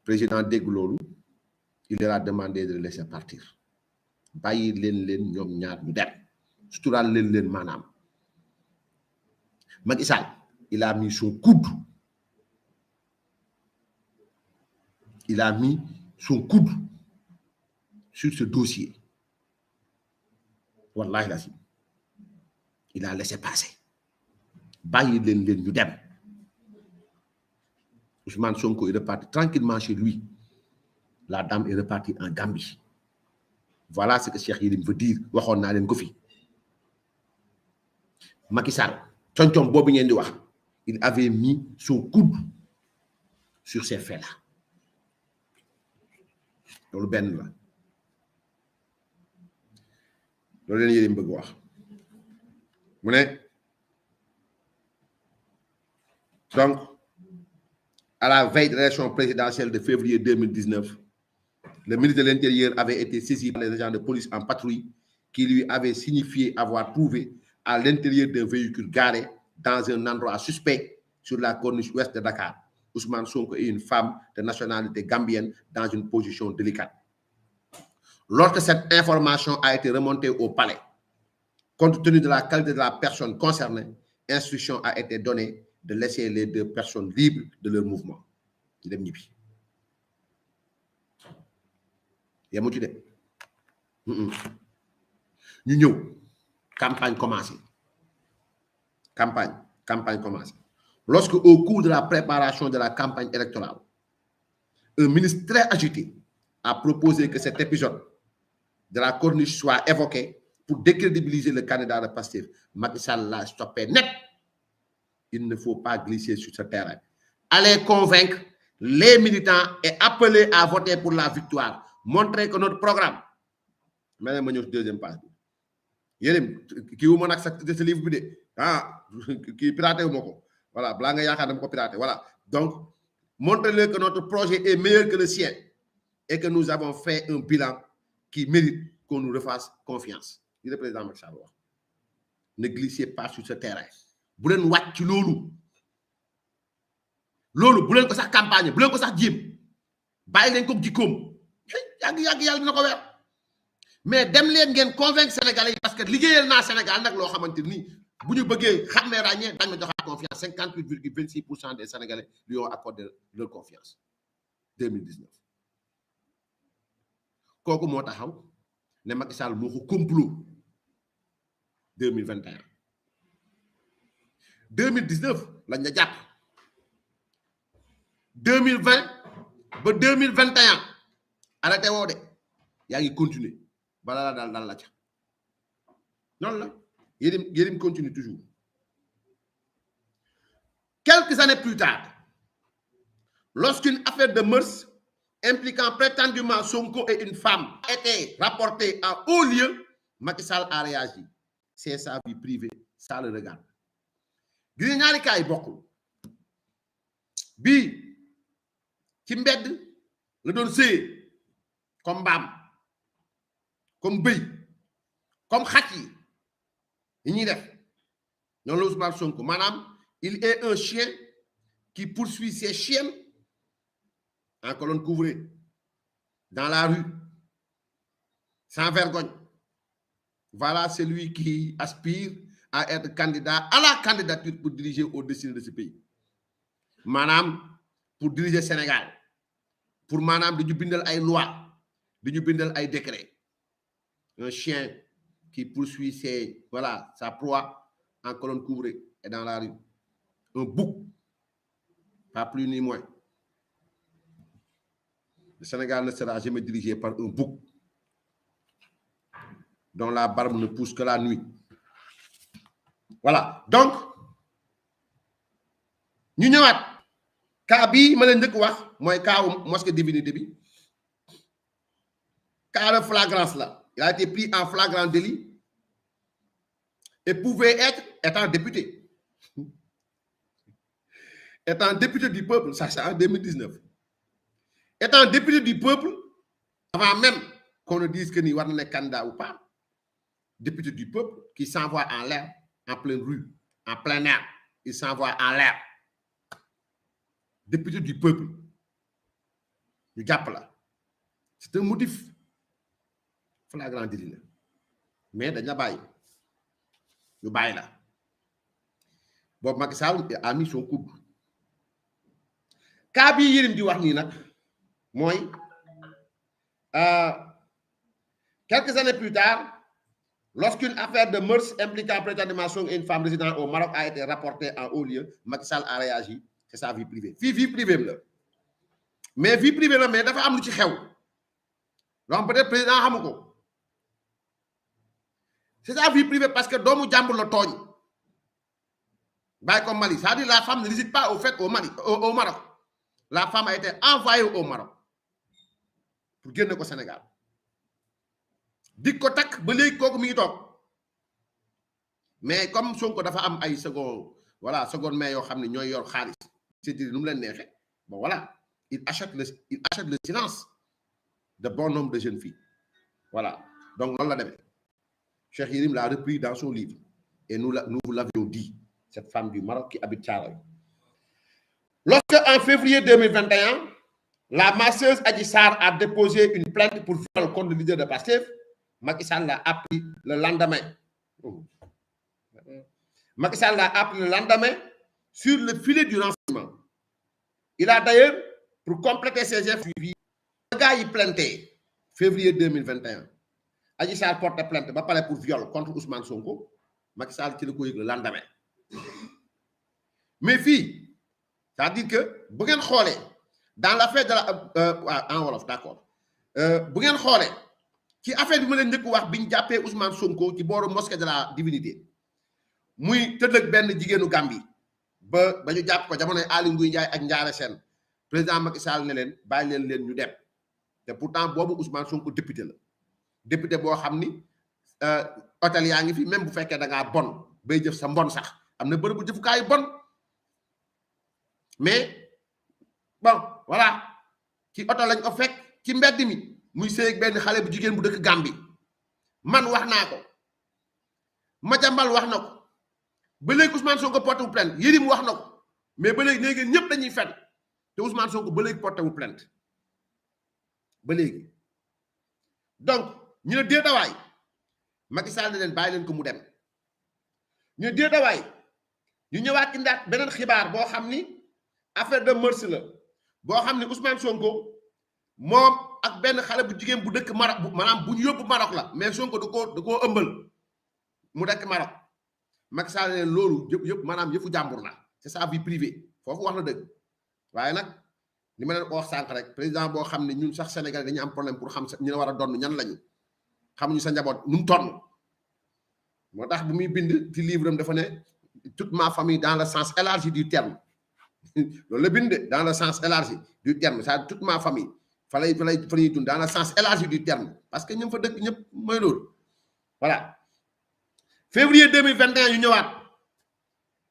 président dégg loolu il leur a demandé de le laisser partir bàyyi leen ñoom ñaar ñu dem suturaal leen maanaam Macky Sall il a mis son coude sur ce dossier wallahi la si il a laissé passer bàyyi leen ñu dem Ousmane Sonko est reparti tranquillement chez lui la dame est repartie en Gambie voilà ce que Cheikh Yérim veut dire waxoon naa leen ko fi Macky Sall concom boobu ngeen di wax il avait mis son coude sur ces faits-là loolu benn la loolu leen Yérim bëgg wax mu ne donc à la veille de l'élection présidentielle de février 2019 le ministre de l'Intérieur avait été saisi par les agents de police en patrouille qui lui avaient signifié avoir trouvé à l'intérieur d'un véhicule garé dans un endroit suspect sur la corniche ouest de Dakar Ousmane Sonko et une femme de nationalité gambienne dans une position délicate. Lorsque cette information a été remontée au palais, compte tenu de la qualité de la personne concernée, instruction a été donnée de laisser les deux personnes libres de leur mouvement. Dem ñibbi yamu ci de ñu ñëw campagne commencée lorsque au cours de la préparation de la campagne électorale un ministre très agité a proposé que cet épisode de la corniche soit évoqué pour décrédibiliser le candidat de Pastef. Macky Sall l'a stoppé net. Il ne faut pas glisser sur ce terrain. Allez convaincre les militants et appeler à voter pour la victoire. Montrer que notre programme. Mais ma ñëw deuxième page bi yéen kii wu ma nag sa livre bi de kii piraté wu ma ko voilà balaa nga yaakaar dama ko piraté voilà donc montrez-leur que notre projet est meilleur que le sien et que nous avons fait un bilan qui mérite qu'on nous refasse confiance. Le président Macky Sall wax ne glissez pas sur ce terrain bu leen wàcc ci loolu bu leen ko sax campagne bu leen ko sax jéem bàyyi leen ko jikkoom yàgg yàlla dina ko weer mais dem leen ngeen convaincre Sénégalais parce que liggéeyal naa Sénégal nag loo xamante ni bu ñu bëggee xàmmee ràññee dañ ma joxaat confiance 58,26% des Sénégalais lui ont accordé leur confiance 2019 kooku moo taxaw ne Macky Sall moo ko complot 2021 2019 lañ la jàpp 2020 ba 2021 arrêté woo de yaa ngi continuer bala la dal la ca noonu la Yérim continue toujours. Quelques années plus tard, lorsqu'une affaire de mœurs impliquant prétendument Sonko et une femme a été rapportée en haut lieu, Macky Sall a réagi. C'est sa vie privée, ça le regarde. gis nga ñaari cas yi bokkul bii ci mbedd la doon sëyee comme mbaam comme bëy comme xaj yi ñuy def ñoom la Ousmane Sonko maanaam il est un chien qui poursuit ses chiennes en colonne couvrée dans la rue sans vergogne. Voilà celui qui aspire à être candidat à la candidature pour diriger au destin de ce pays. Madame, pour diriger Sénégal. Pour madame, de bindel ay loi, de bindel ay décret. Un chien qui poursuit sa proie en colonne couvrée et dans la rue. Un bouc, pas plus ni moins. Le Sénégal ne sera jamais dirigé par un bouc dont la barbe ne pousse que la nuit. Voilà. Donc, ñu ñëwaat cas bii ma leen njëkk wax mooy cas mosquée Divinité bi cas de flagrance là. Il a été pris en flagrant délit et pouvait être, étant député du peuple, ça c'est en 2019. Étant député du peuple, avant même qu'on ne dise que ni war na nekk candidat ou pas, député du peuple qui s'envoie en l'air, en pleine rue, en plein air, il s'envoie en l'air. Député du peuple. ñu jàpp la. C'est un motif flagrant délit. Mais dañ la bàyyi. ñu bàyyi la. Boobu Macky Sall a mis son coude. Cas bi Yérim di wax nii nag mooy quelques années plus tard, lorsqu'une affaire de mœurs impliquant prétendument une femme résidant au Maroc a été rapportée en haut lieu, Macky Sall a réagi. C'est sa vie privée. Vie privée la. Mais vie privée la, mais dafa am lu ci xew. Donc peut-être président xamu ko. C'est sa vie privée parce que doomu jàmbur la tooñ. Bàyyi comme Mali. C'est-à-dire la femme ne réside pas au Maroc. La femme a été envoyée au Maroc pour génne ko Sénégal. Dik ko takk ba léegi kooku mi ngi toog. Mais comme Sonko dafa am ay seconde main yoo xam ne ñooy yor xaalis. C'est-à-dire nu mu leen neexee. Bon voilà, il achète le silence de bon nombre de jeunes filles. Voilà. Donc noonu la demee. Cheikh Yérim l'a repris dans son livre. Et nous vous l'avions dit. Cette femme du Maroc qui habite Thiaroye. Lorsque en février 2021, la masseuse Adji Sarr a déposé une plainte pour viol contre le leader de Pastef, Macky Sall l'a appris le lendemain. Macky Sall l'a appris le lendemain sur le filet du renseignement. Il a d'ailleurs, pour compléter ses efforts suivis, le gars il plaintait février 2021. Adji Sarr porte plainte ba pare pour viol contre Ousmane Sonko. Macky Sall ci la ko yëg le lendemain. Mais fii, c'est-à-dire que bu ngeen xoolee dans l'affaire de la en wolof d'accord bu ngeen xoolee ci affaire bi ma leen njëkk wax biñ jàppee Ousmane Sonko ci booru mosquée de la divinité muy tëdd ak benn jigéenu Gambie ba ñu jàpp ko jamonoy Aly Ngouille Ndiaye ak Ndiara Sène président Macky Sall ne leen bàyyi leen ñu dem te pourtant boobu Ousmane Sonko député la député boo xam ni hôtel yaa ngi fi même bu fekkee da ngaa bon bay jëf sa mbon sax am na bërëb bu jëfukaayu bon mais bon voilà ci oto lañ ko fekk ci mbedd mi muy sëy ak benn xale bu jigéen bu dëkk Gambie man wax naa ko Madiambal wax na ko ba léegi Ousmane Sonko porté wu plainte Yérim wax na ko mais ba léegi ñëpp dañuy fen te Ousmane Sonko ba léegi porté wu plainte ba léegi donc ñu ne déetawaay Macky Sall ne leen bàyyi leen ko mu dem ñu ne déetawaay ñu ñëwaat indaat beneen xibaar boo xam ni affaire de mœurs la boo xam ni Ousmane Sonko moom ak benn xale bu jigéen bu dëkk Maroc maanaam bu ñu yóbbu Maroc la mais Sonko da koo ëmbal mu dëkk Maroc Macky Sall ne leen loolu yëpp maanaam yëfu jàmbur la c'est sa vie privée foofu wax na dëgg waaye nag li ma leen ko wax sànq rek président boo xam ne ñun sax Sénégal dañu am problème pour xam ñu la war a donn ñan lañu xamuñu sa njaboot nu mu tonn moo tax bu muy bind ci livre am dafa ne toute ma famille dans le sens élargi du terme loolu la bind dans le sens élargi du terme c'est-à-dire toute ma famille fa lay dund dans le sens élargi du terme parce que ñoom fa dëkk ñëpp mooy loolu voilà février 2021 ñu ñëwaat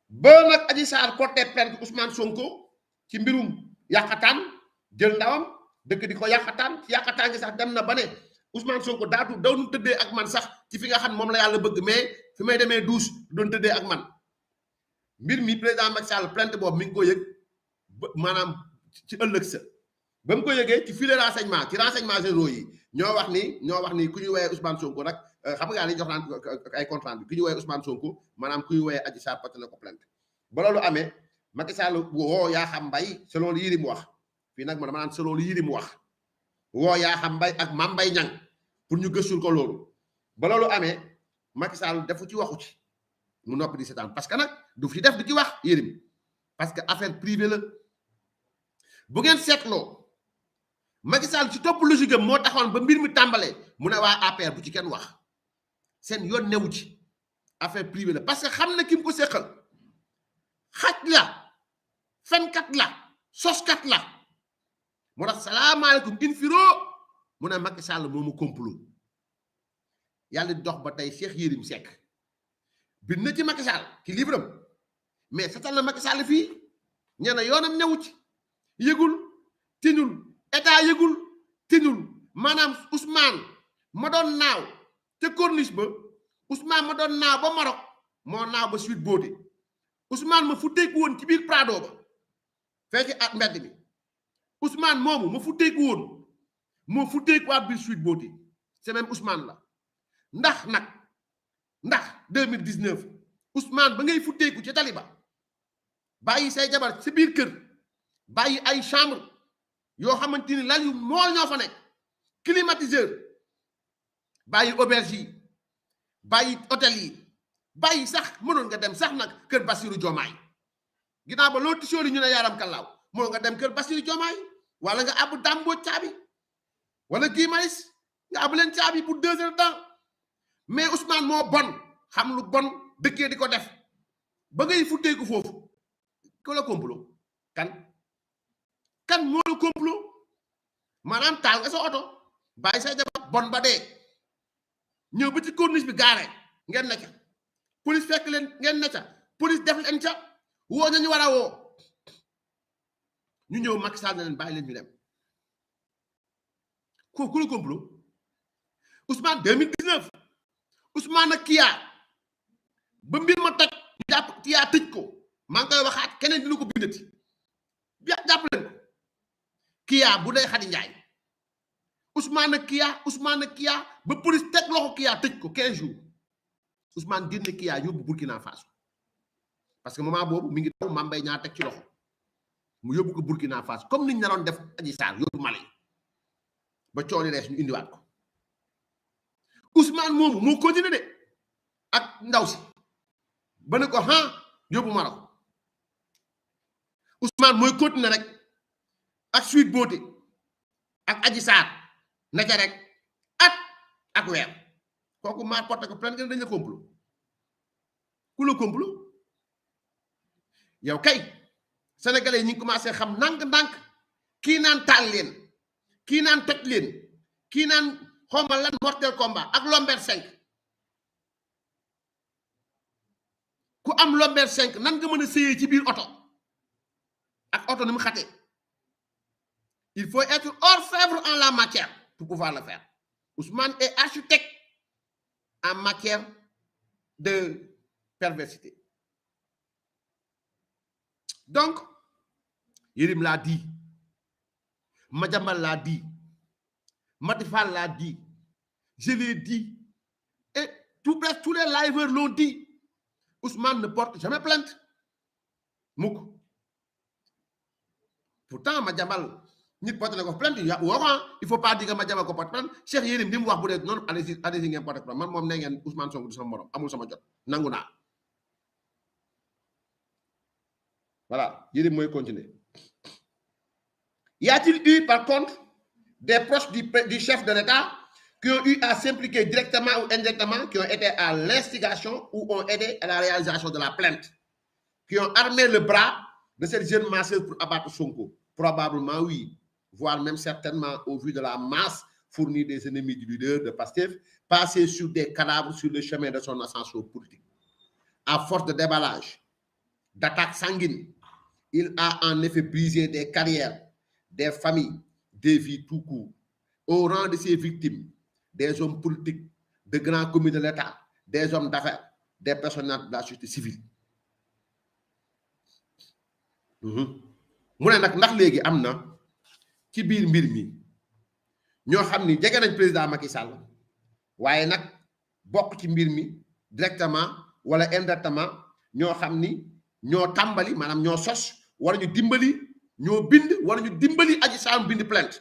ba nag Adji Sarr porté plainte Ousmane Sonko ci mbirum yàqataan jël ndawam dëkk di ko yàqataan ci yàqataan gi sax dem na ba ne Ousmane Sonko dawnu tëddee ak man sax ci fi nga xam moom la yàlla bëgg mais fi may demee douche doon tëddee ak man mbir mi président Macky Sall plainte boobu mi ngi ko yëg maanaam ci ëllëg sa ba mu ko yëgee ci filet renseignement ci renseignement généraux yi ñoo wax ni ku ñu woowee Ousmane Sonko nag xam nga li jox naan ay compte rendu ku ñu woowee Ousmane Sonko maanaam ku ñu woowee Adji Sarr porté na ko plainte ba loolu amee Macky Sall woo Yakham Mbaye selon li Yérim wax fii nag ma dama naan selon li Yérim wax woo Yakham Mbaye ak Mame Mbaye Niang pour ñu gëstul ko loolu ba loolu amee Macky Sall defu ci waxu ci mu noppi di seetaan parce que nag du fi def du ci wax Yérim parce que affaire privée la bu ngeen seetloo Macky Sall ci topp logique am moo taxoon ba mbir mi tàmbalee mu ne waa APR bu ci kenn wax seen yoon newu ci affaire privée la parce que xam na ki mu ko seqal xaj la fenkat la soskat la moo tax salaamaaleykum infiro mu ne Macky Sall moomu complot yàlla di dox ba tey Cheikh Yérim Seck bind na ci Macky Sall ci livre am mais setal na Macky Sall fii ñee na yoonam newu ci yëgul tinul état yëgul tinul maanaam Ousmane ma doon naaw te corniche ba Ousmane ma doon naaw ba Maroc moo naaw ba Sweet Beauté Ousmane ma futteeku woon ci biir Prado ba fekk ak mbedd mi Ousmane moomu ma futteeku woon moo futteekuwaat biir Sweet Beauté c'est même Ousmane la ndax 2019 Ousmane ba ngay futteeku ci taliba bàyyi say jabar ci biir kër bàyyi ay chambre yoo xamante ni lal yu mool ñoo fa nekk climatiseur bàyyi auberge yi bàyyi hôtel yi bàyyi sax mënoon nga dem sax nag kër Bassirou Diomaye ginnaaw ba loo tisóori ñu ne Yaram Kallaaw moo nga dem kër Bassirou Diomaye wala nga àbb Damboo caabi wala Guy Marius nga àbb leen caabi pour 2 heures de temps mais Ousmane moo bon xam lu bon dëkkee di ko def ba ngay futteeku foofu ko la complot kan moo la complot maanaam taal nga sa oto bàyyi say jabar bon ba dee ñëw ba ci corniche bi gaare ngeen ne ca police fekk leen ngeen ne ca police def leen ca woo ñu war a woo ñu ñëw Macky Sall na leen bàyyi leen ñu dem ku la complot Ousmane 2019 Ousmane ak Kia ba mbir ma toj ñu jàpp Kia tëj ko maa ngi koy waxaat keneen dina ko bindati jàpp leen ko Kia bu dee Khady Ndiaye Ousmane ak Kia ba police teg loxo Kia tëj ko 15 jours Ousmane génne Kia yóbbu Burkina Faso parce que moment boobu mi ngi daw Mame Mbaye Niang teg ci loxo mu yóbbu ko Burkina Faso comme niñ naroon def Adji Sarr yóbbu Mali ba cooni rees ñu indiwaat ko Ousmane moomu moo continué de ak ndaw si ba ne ko yóbbu Maroc Ousmane mooy continué rek ak Sweet Beauté ak Adji Sarr naka rek at ak weer kooku maar porté ko plainte dañ la complot ku la complot yow kay sénégalais yi ñu ngi commencé xam ndànk-ndànk kii naan taal leen kii naan toj leen kii naan xawma lan mortel combat ak lomber 5 ku am lomber 5 nan nga mën a sëyee ci biir oto ak oto ni mu xatee il faut être orfèvre en la matière pour pouvoir le faire. Ousmane est architecte en matière de perversité. Donc, Yérim l'a dit, Madiambal l'a dit, Matifal l'a dit, je l'ai dit, et presque tous les liveurs l'ont dit. Ousmane ne porte jamais plainte. Mouk. Pourtant, Madiambal, nit porte na ko plainte il faut pas dire que Madiambal ko porte plainte Cheikh Yérim bi mu wax bu dee noonu allez-y ngeen porte plainte man moom ne ngeen Ousmane Sonko du sama morom amul sama jot nangu naa voilà Yérim mooy continuer. Y a-t-il eu par contre des proches du chef de l'État qui ont eu à s'impliquer directement ou indirectement, qui ont été à l'instigation ou ont aidé à la réalisation de la plainte, qui ont armé le bras de cette jeune masseuse pour abattre Sonko? Probablement oui, voire même certainement au vu de la masse fournie des ennemis du leader de Pastef, passer sur des cadavres sur le chemin de son ascension politique. À force de déballage, d'attaques sanguines, il a en effet brisé des carrières, des familles, des vies tout court. Au rang de ses victimes, des hommes politiques, de grands commis de l'État, des hommes d'affaires, des personnels de la société civile. Mu ne nag ndax léegi am na ci biir mbir mi ñoo xam ni jege nañ président Macky Sall waaye nag bokk ci mbir mi directement wala indirectement ñoo xam ni ñoo tàmbali maanaam ñoo sos wala ñu dimbali ñoo bind wala ñu dimbali Adji Sarr bind plainte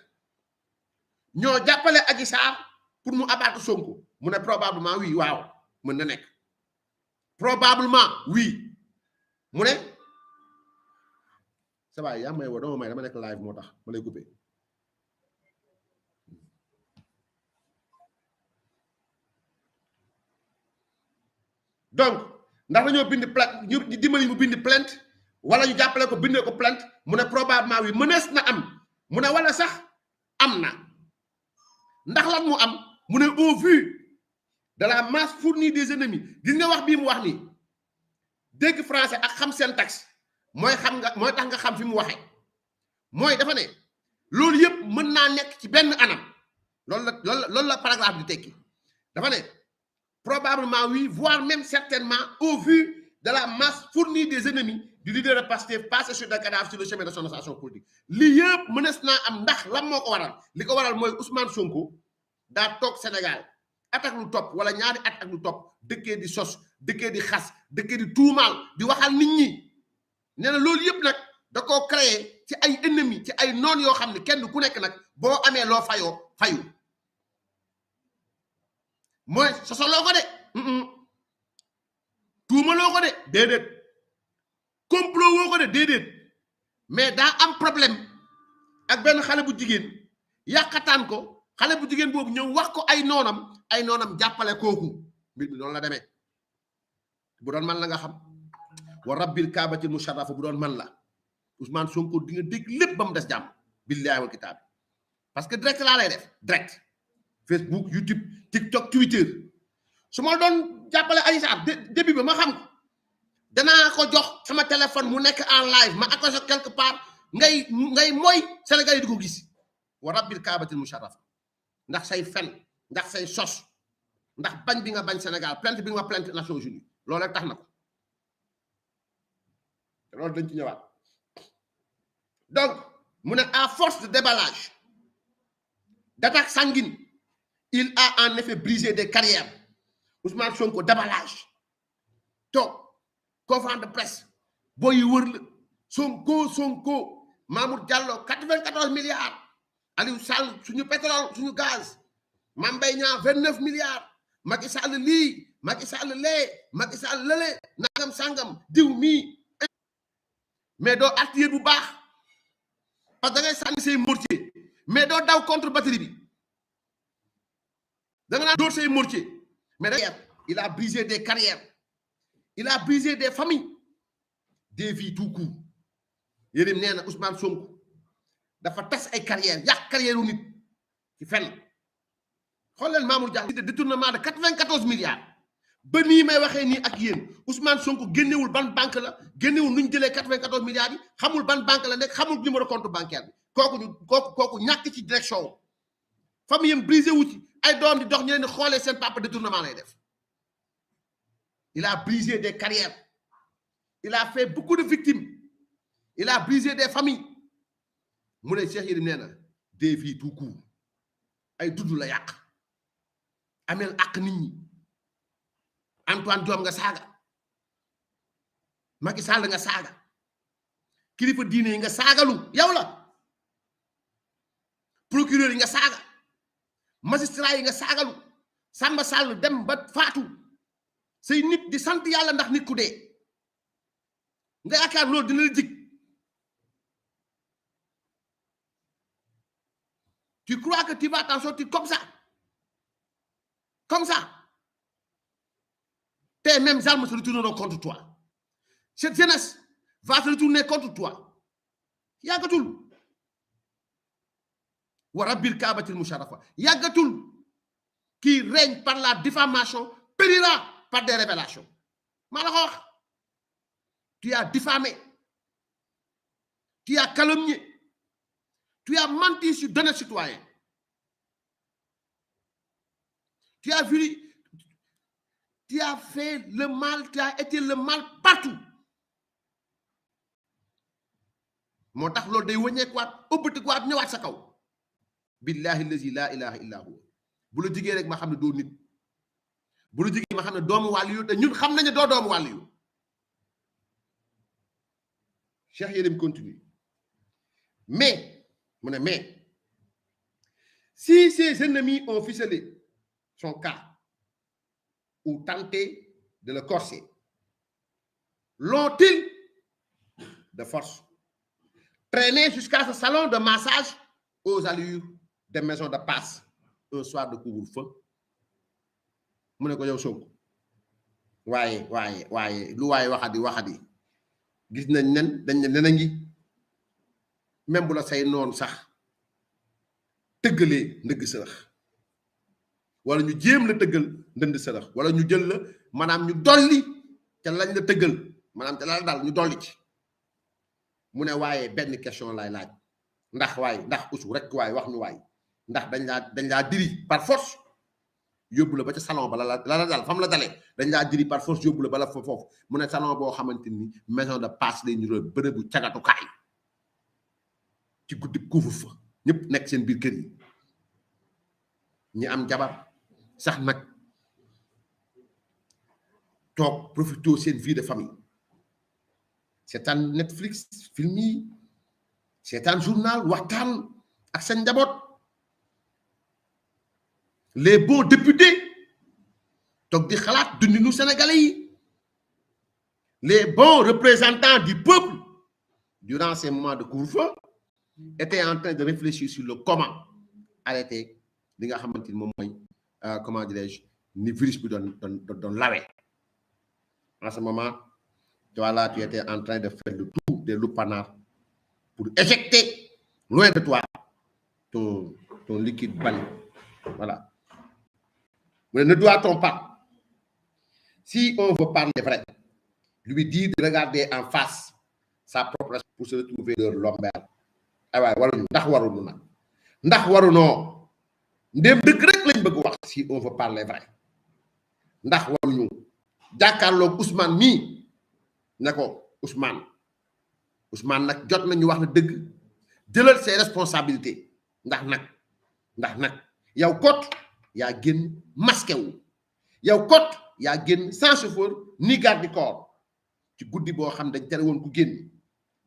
ñoo jàppale Adji Sarr pour mu abattre Sonko mu ne probablement oui waaw mën na nekk probablement oui mu ne ça va yaa may woo dama may dama nekk live moo tax ma lay coupé donc ndax dañoo bind plainte ñu dimbali mu bind plainte wala ñu jàppale ko bindee ko plainte mu ne probablement oui mënees na am mu ne wala sax am na ndax lan mu am mu ne au vu de la masse fournie des ennemis gis nga wax bii mu wax nii dégg français ak xam syntaxe mooy xam nga mooy tax nga xam fi mu waxee mooy dafa ne loolu yëpp mën naa nekk ci benn anam loolu la paragraphe di tekki dafa ne probablement oui voire même certainement au vu de la masse fournie des ennemis du leader de Pastef passé sur des cadavres sur le chemin de son ascension politique lii yëpp mënees naa am ndax lan moo ko waral li ko waral mooy Ousmane Sonko daa toog Sénégal at ak lu topp wala ñaari at ak lu topp dëkkee di sos dëkkee di xas dëkkee di tuumaal di waxal nit ñi nee na loolu yëpp nag da koo créé ci ay ennemis ci ay noon yoo xam ne kenn ku nekk nag boo amee loo fayoo fayu mooy sosoloo ko de tuumaloo ko de déedéet complot woo ko de déedéet mais daa am problème ak benn xale bu jigéen yàqataan ko xale bu jigéen boobu ñëw wax ko ay noonam jàppale kooku mbir mi noonu la demee bu doon man la nga xam wa rabbil kaabatil musharrafa bu doon man la Ousmane Sonko di nga dégg lépp ba mu des jàmm billahi wal kitaab parce que direct laa lay def direct Facebook YouTube TikTok Twitter su ma doon jàppale Adji Sarr début ba ma xam ko danaa ko jox sama téléphone mu nekk en live ma accroché quelque part ngay mooy Sénégal yi di ko gis wa rabbil kaabatil musharrafa ndax say fen ndax say sos ndax bañ bi nga bañ Sénégal plainte bi nga plainte Nations Unies loolu rek tax na ko loolu dañ ci ñëwaat donc mu ne à force de déballage d'attaques sanguines il a en effet brisé des carrières Ousmane Sonko déballage toog conférence de presse booy yi wër la Sonko Mamour Diallo 94 milliards Aliou Sall suñu pétrole suñu gaz Mame Mbaye Niang 29 milliards Macky Sall lii Macky Sall lee Macky Sall lële nangam sangam diw mii mais doo artillerie bu baax parce que da ngay sànni say mortier mais doo daw contre batterie bi da nga naan dóor say mortier mais il a brisé des carrières, il a brisé des familles, des vies tout court. Yérim nee na Ousmane Sonko dafa tas ay carrière yàq carrière u nit ci fenn. xool leen Mamour Diallo de détournement de 94 milliards ba nii may waxee nii ak yéen Ousmane Sonko génnewul ban banque la, génnewul nu ñu jëlee 94 milliards yi, xamul ban banque la nekk, xamul numéro compte bancaire bi. kooku ñàkk ci direction famille yam brisé wu ci ay doom di dox ñu leen di xoolee seen papa détournement lay def. Il a brisé des carrières, il a fait beaucoup de victimes, il a brisé des familles. mu ne Cheikh Yérim nee na des vies tout court, ay dudd la yàq, amel ak nit ñi. Antoine Diome nga saaga, Macky Sall nga saaga, kilifa diine yi nga saagalu yow la, procureur yi nga saaga, magistrat yi nga saagalu, Samba Sall dem ba faatu say nit di sant yàlla ndax nit ku dee nga yaakaar loolu dina la jig. Tu crois que tu vas t'en sortir comme ça? Comme ça? Tes mêmes armes se retourneront contre toi. Cette jeunesse va se retourner contre toi. Yagatul. Wa rabbil Kaabatil Musharrafa. Yagatul. Qui règne par la diffamation périra par des révélations. Malheur. Tu as diffamé. Tu as calomnié. Tu as menti sur d'honnêtes citoyens. Tu as vu, tu as fait le mal, tu as été le mal partout. moo tax loolu day wëññeekuwaat ëbbatiwaat ñëwaat sa kaw. billahi allazi la ilaha illa huwa. bu la jigee rek ma xam ne doo nit. bu la jigee ma xam ne doomu wàllu yu te ñun xam nañu doo doomu wàllu yu. Cheikh Yérim continue. Mais si ses ennemis ont ficelé son cas ou tenté de le corser, l'ont-ils de force traîné jusqu'à ce salon de massage aux allures des maisons de passe un soir de couvre-feu? mu ne ko yow Sonko waaye lu waaye waxadi gis nañ nen dañ ne nen a ngi même bu la say noonu sax tëggalee ndëgg sërëx wala ñu jéem la tëggal ndënd sërëx wala ñu jël la maanaam ñu dolli ca lañ la tëggal maanaam ca la daal ñu dolli ci. mu ne waaye benn question lay laaj ndax usu rek waaye wax ñu waay ndax dañ laa diri par force yóbbu la ba ca salon ba la dal fam la dalee dañ laa diri par force yóbbu la ba la foofu mu ne salon boo xamante ni maison de passe lay ñu bërëbu cagatukaay ci guddi couvre-feu ñëpp nekk seen biir kër yi ñi am jabar sax nag toog profité seen vie de famille seetaan Netflix film yi seetaan journal waxtaan ak seen njaboot. Les bons députés toog di xalaat dundinu Sénégalais yi, les bons représentants du peuple durant ces moments de couvre-feu étaient en train de réfléchir sur le comment arrêter li nga xamante ni moom mooy comment dirais-je ni virus bi doon lawee. En ce moment voilà, tu étais en train de faire le tour des lupanards pour éjecter loin de toi ton liquide banni. Voilà. Mais ne doit-on pas, si on veut parler vrai, lui dire de regarder en face sa propre pour se retrouver leur lombaire? Ah ouais, waruñu ndax waruñu nag ndax warunoo ndéem dëgg rek lañ bëgg wax si on veut parler vrai ndax waruñu jàkkaarloog Ousmane mii ne ko Ousmane nag jot nañu wax na dëgg jëlal ses responsabilités ndax nag yow kot yaa génn masqué wu yow kot yaa génn sans chauffeur ni garde du corps ci guddi boo xam dañ tere woon ku génn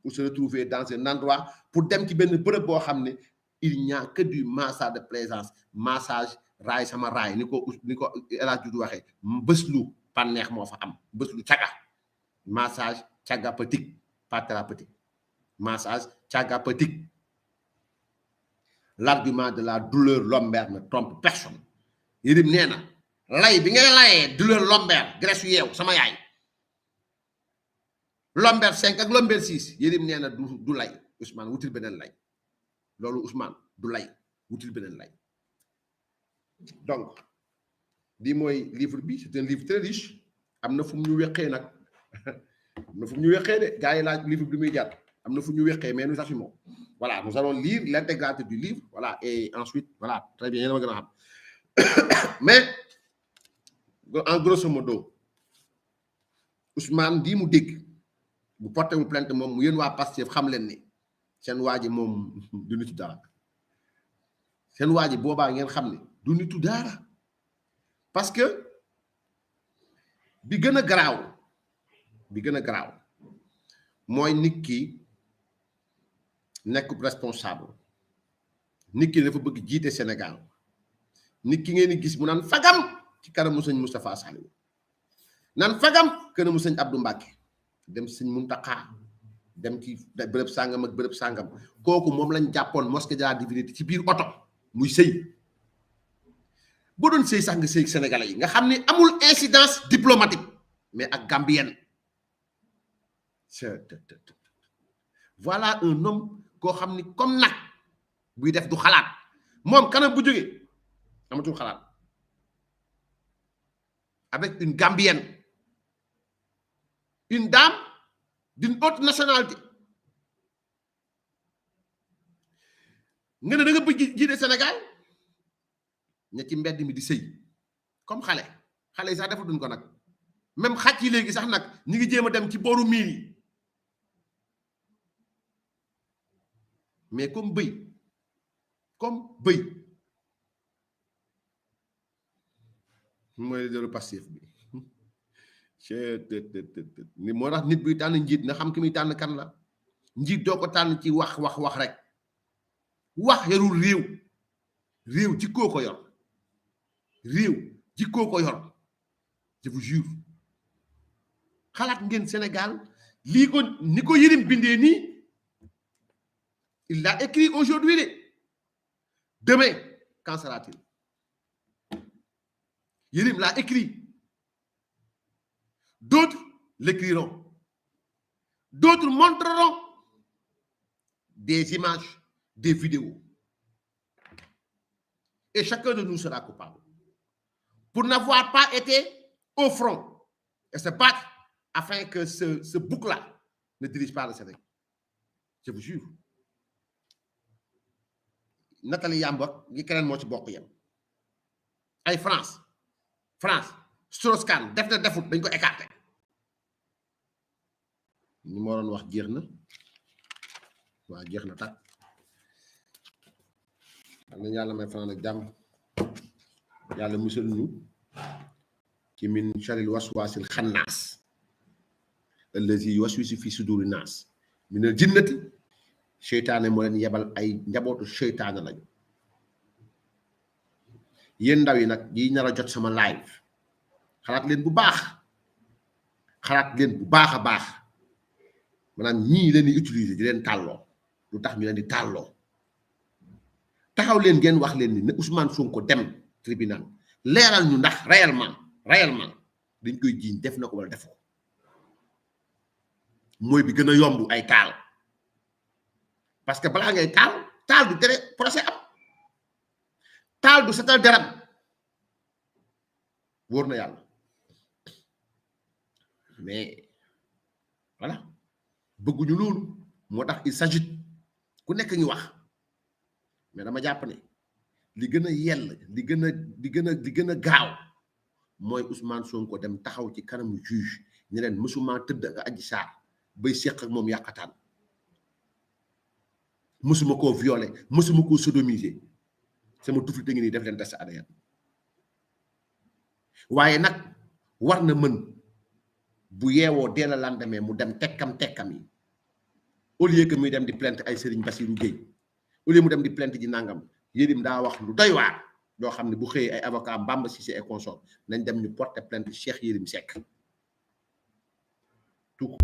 pour se retrouver dans un endroit pour dem ci benn bërëb boo xam ne il n'y a que du massage de plaisance, massage raay sama raay ni ko El Hadj Doudou waxee bés lu bànneex moo fa am bés lu caga massage thérapeutique pas thérapeutique massage thérapeutique. L'argument de la douleur lombaire ne trompe personne. Yérim nee na lay bi ngay layee douleur lombaire graisse yeew sama yaay lombaire 5 ak lombaire 6 Yérim nee na du lay Ousmane wutil beneen lay loolu Ousmane du lay wutil beneen lay. Donc lii mooy livre bi c'est un livre très riche am na fu mu ñu weqee nag am na fu mu ñu weqee de gars yi laaj livre bi muy jar am na fu ñu weqee mais nous assumons. Voilà, nous allons lire l'intégralité du livre, voilà, et ensuite, voilà, très bien, mais en grosso modo Ousmane di mu dégg bu porté wu plainte moom mu yéen waa Pastef xam leen ni seen waa ji moom du nitu dara seen waa ji boobaa ngeen xam ne du nitu dara parce que bi gën a garaaw mooy nit ki nekk responsable nit ki dafa bëgg jiite Sénégal nit ki ngeen di gis mu naan fagam ci kanamu sëñ Moustapha Saliou naan fagam kanamu sëñ Abdou Mbacké dem sëñ Mountakha dem ci bërëb sàngam ak bërëb sàngam kooku moom lañ jàppoon mosquée de la divinité ci biir oto muy sëy boo doon sëy sax nga sëy sénégalais yi nga xam ni amul incidence diplomatique mais ak gambienne voilà un homme koo xam ni comme nag buy def du xalaat moom kanam bu jógee amatul xalaat avec une gambienne une dame d'une autre nationalité nga ne da nga bëgg jiite Sénégal ña ci mbedd mi di sëy comme xale yi sax defatuñ ko nag même xaj yi léegi sax nag ñi ngi jéem a dem ci booru miir yi mais comme bëy mooy leaderu Pastef bi ni moo tax nit buy tànn njiit na xam ki muy tànn kan la njiit doo ko tànn ci wax rek wax yarul réew jikkoo ko yor je vous jure xalaat ngeen Sénégal lii ko ni ko Yérim bindee nii il l'a écrit aujourd'hui. Demain, quand sera-t-il? Yérim l'a écrit. D'autres l'écriront. D'autres montreront des images, des vidéos. Et chacun de nous sera coupable. Pour n'avoir pas été au front et se battre afin que ce bouc-là ne dirige pas le Sénégal. Je vous jure. Nathalie Yambok yi keneen moo ci bokk yam ay France Strauss-Kahn def na defut dañ ko écarté ni moo doon wax jeex na waaw jeex na tak am na yàlla may fanaan ak jàmm yàlla musal ñu ci min sharril waswasil xannaas allazi yuwaswisu fi suduri naas minal jinnati seytaane moo leen yebal ay njabootu seytaane lañu yéen ndaw yi nag yi nar a jot sama live xalaat leen bu baax a baax maanaam ñii leen di utiliser di leen tàlloo lu tax ñu leen di tàlloo taxaw leen ngeen wax leen ni ne Ousmane Sonko dem tribunal leeral ñu ndax réellement dañ koy jiiñ def na ko wala defu ko mooy bi gën a yomb ay taal parce que balaa ngay taal du tere procès am taal du setal deram wóor na yàlla mais voilà bëgguñu loolu moo tax il s'agit ku nekk ñu wax mais dama jàpp ne li gën a yell li gën a gaaw mooy Ousmane Sonko dem taxaw ci kanamu juge ñu leen mësuma tëdd ak Adji Sarr bay séq ak moom yàqataan mësuma koo violé mësuma koo sodomisé sama tufli te ngi nii def leen test ADN waaye nag war na mën bu yeewoo dee la lendemain mu dem tekkam yi au lieu que muy dem di plainte ay Serigne Bassirou Gueye au lieu mu dem di plainte ji nangam Yérim daa wax lu doy waar doo xam ne bu xëyee ay avocat Bamba Cissé et consort nañ dem ñu porter plainte Cheikh Yérim Seck tout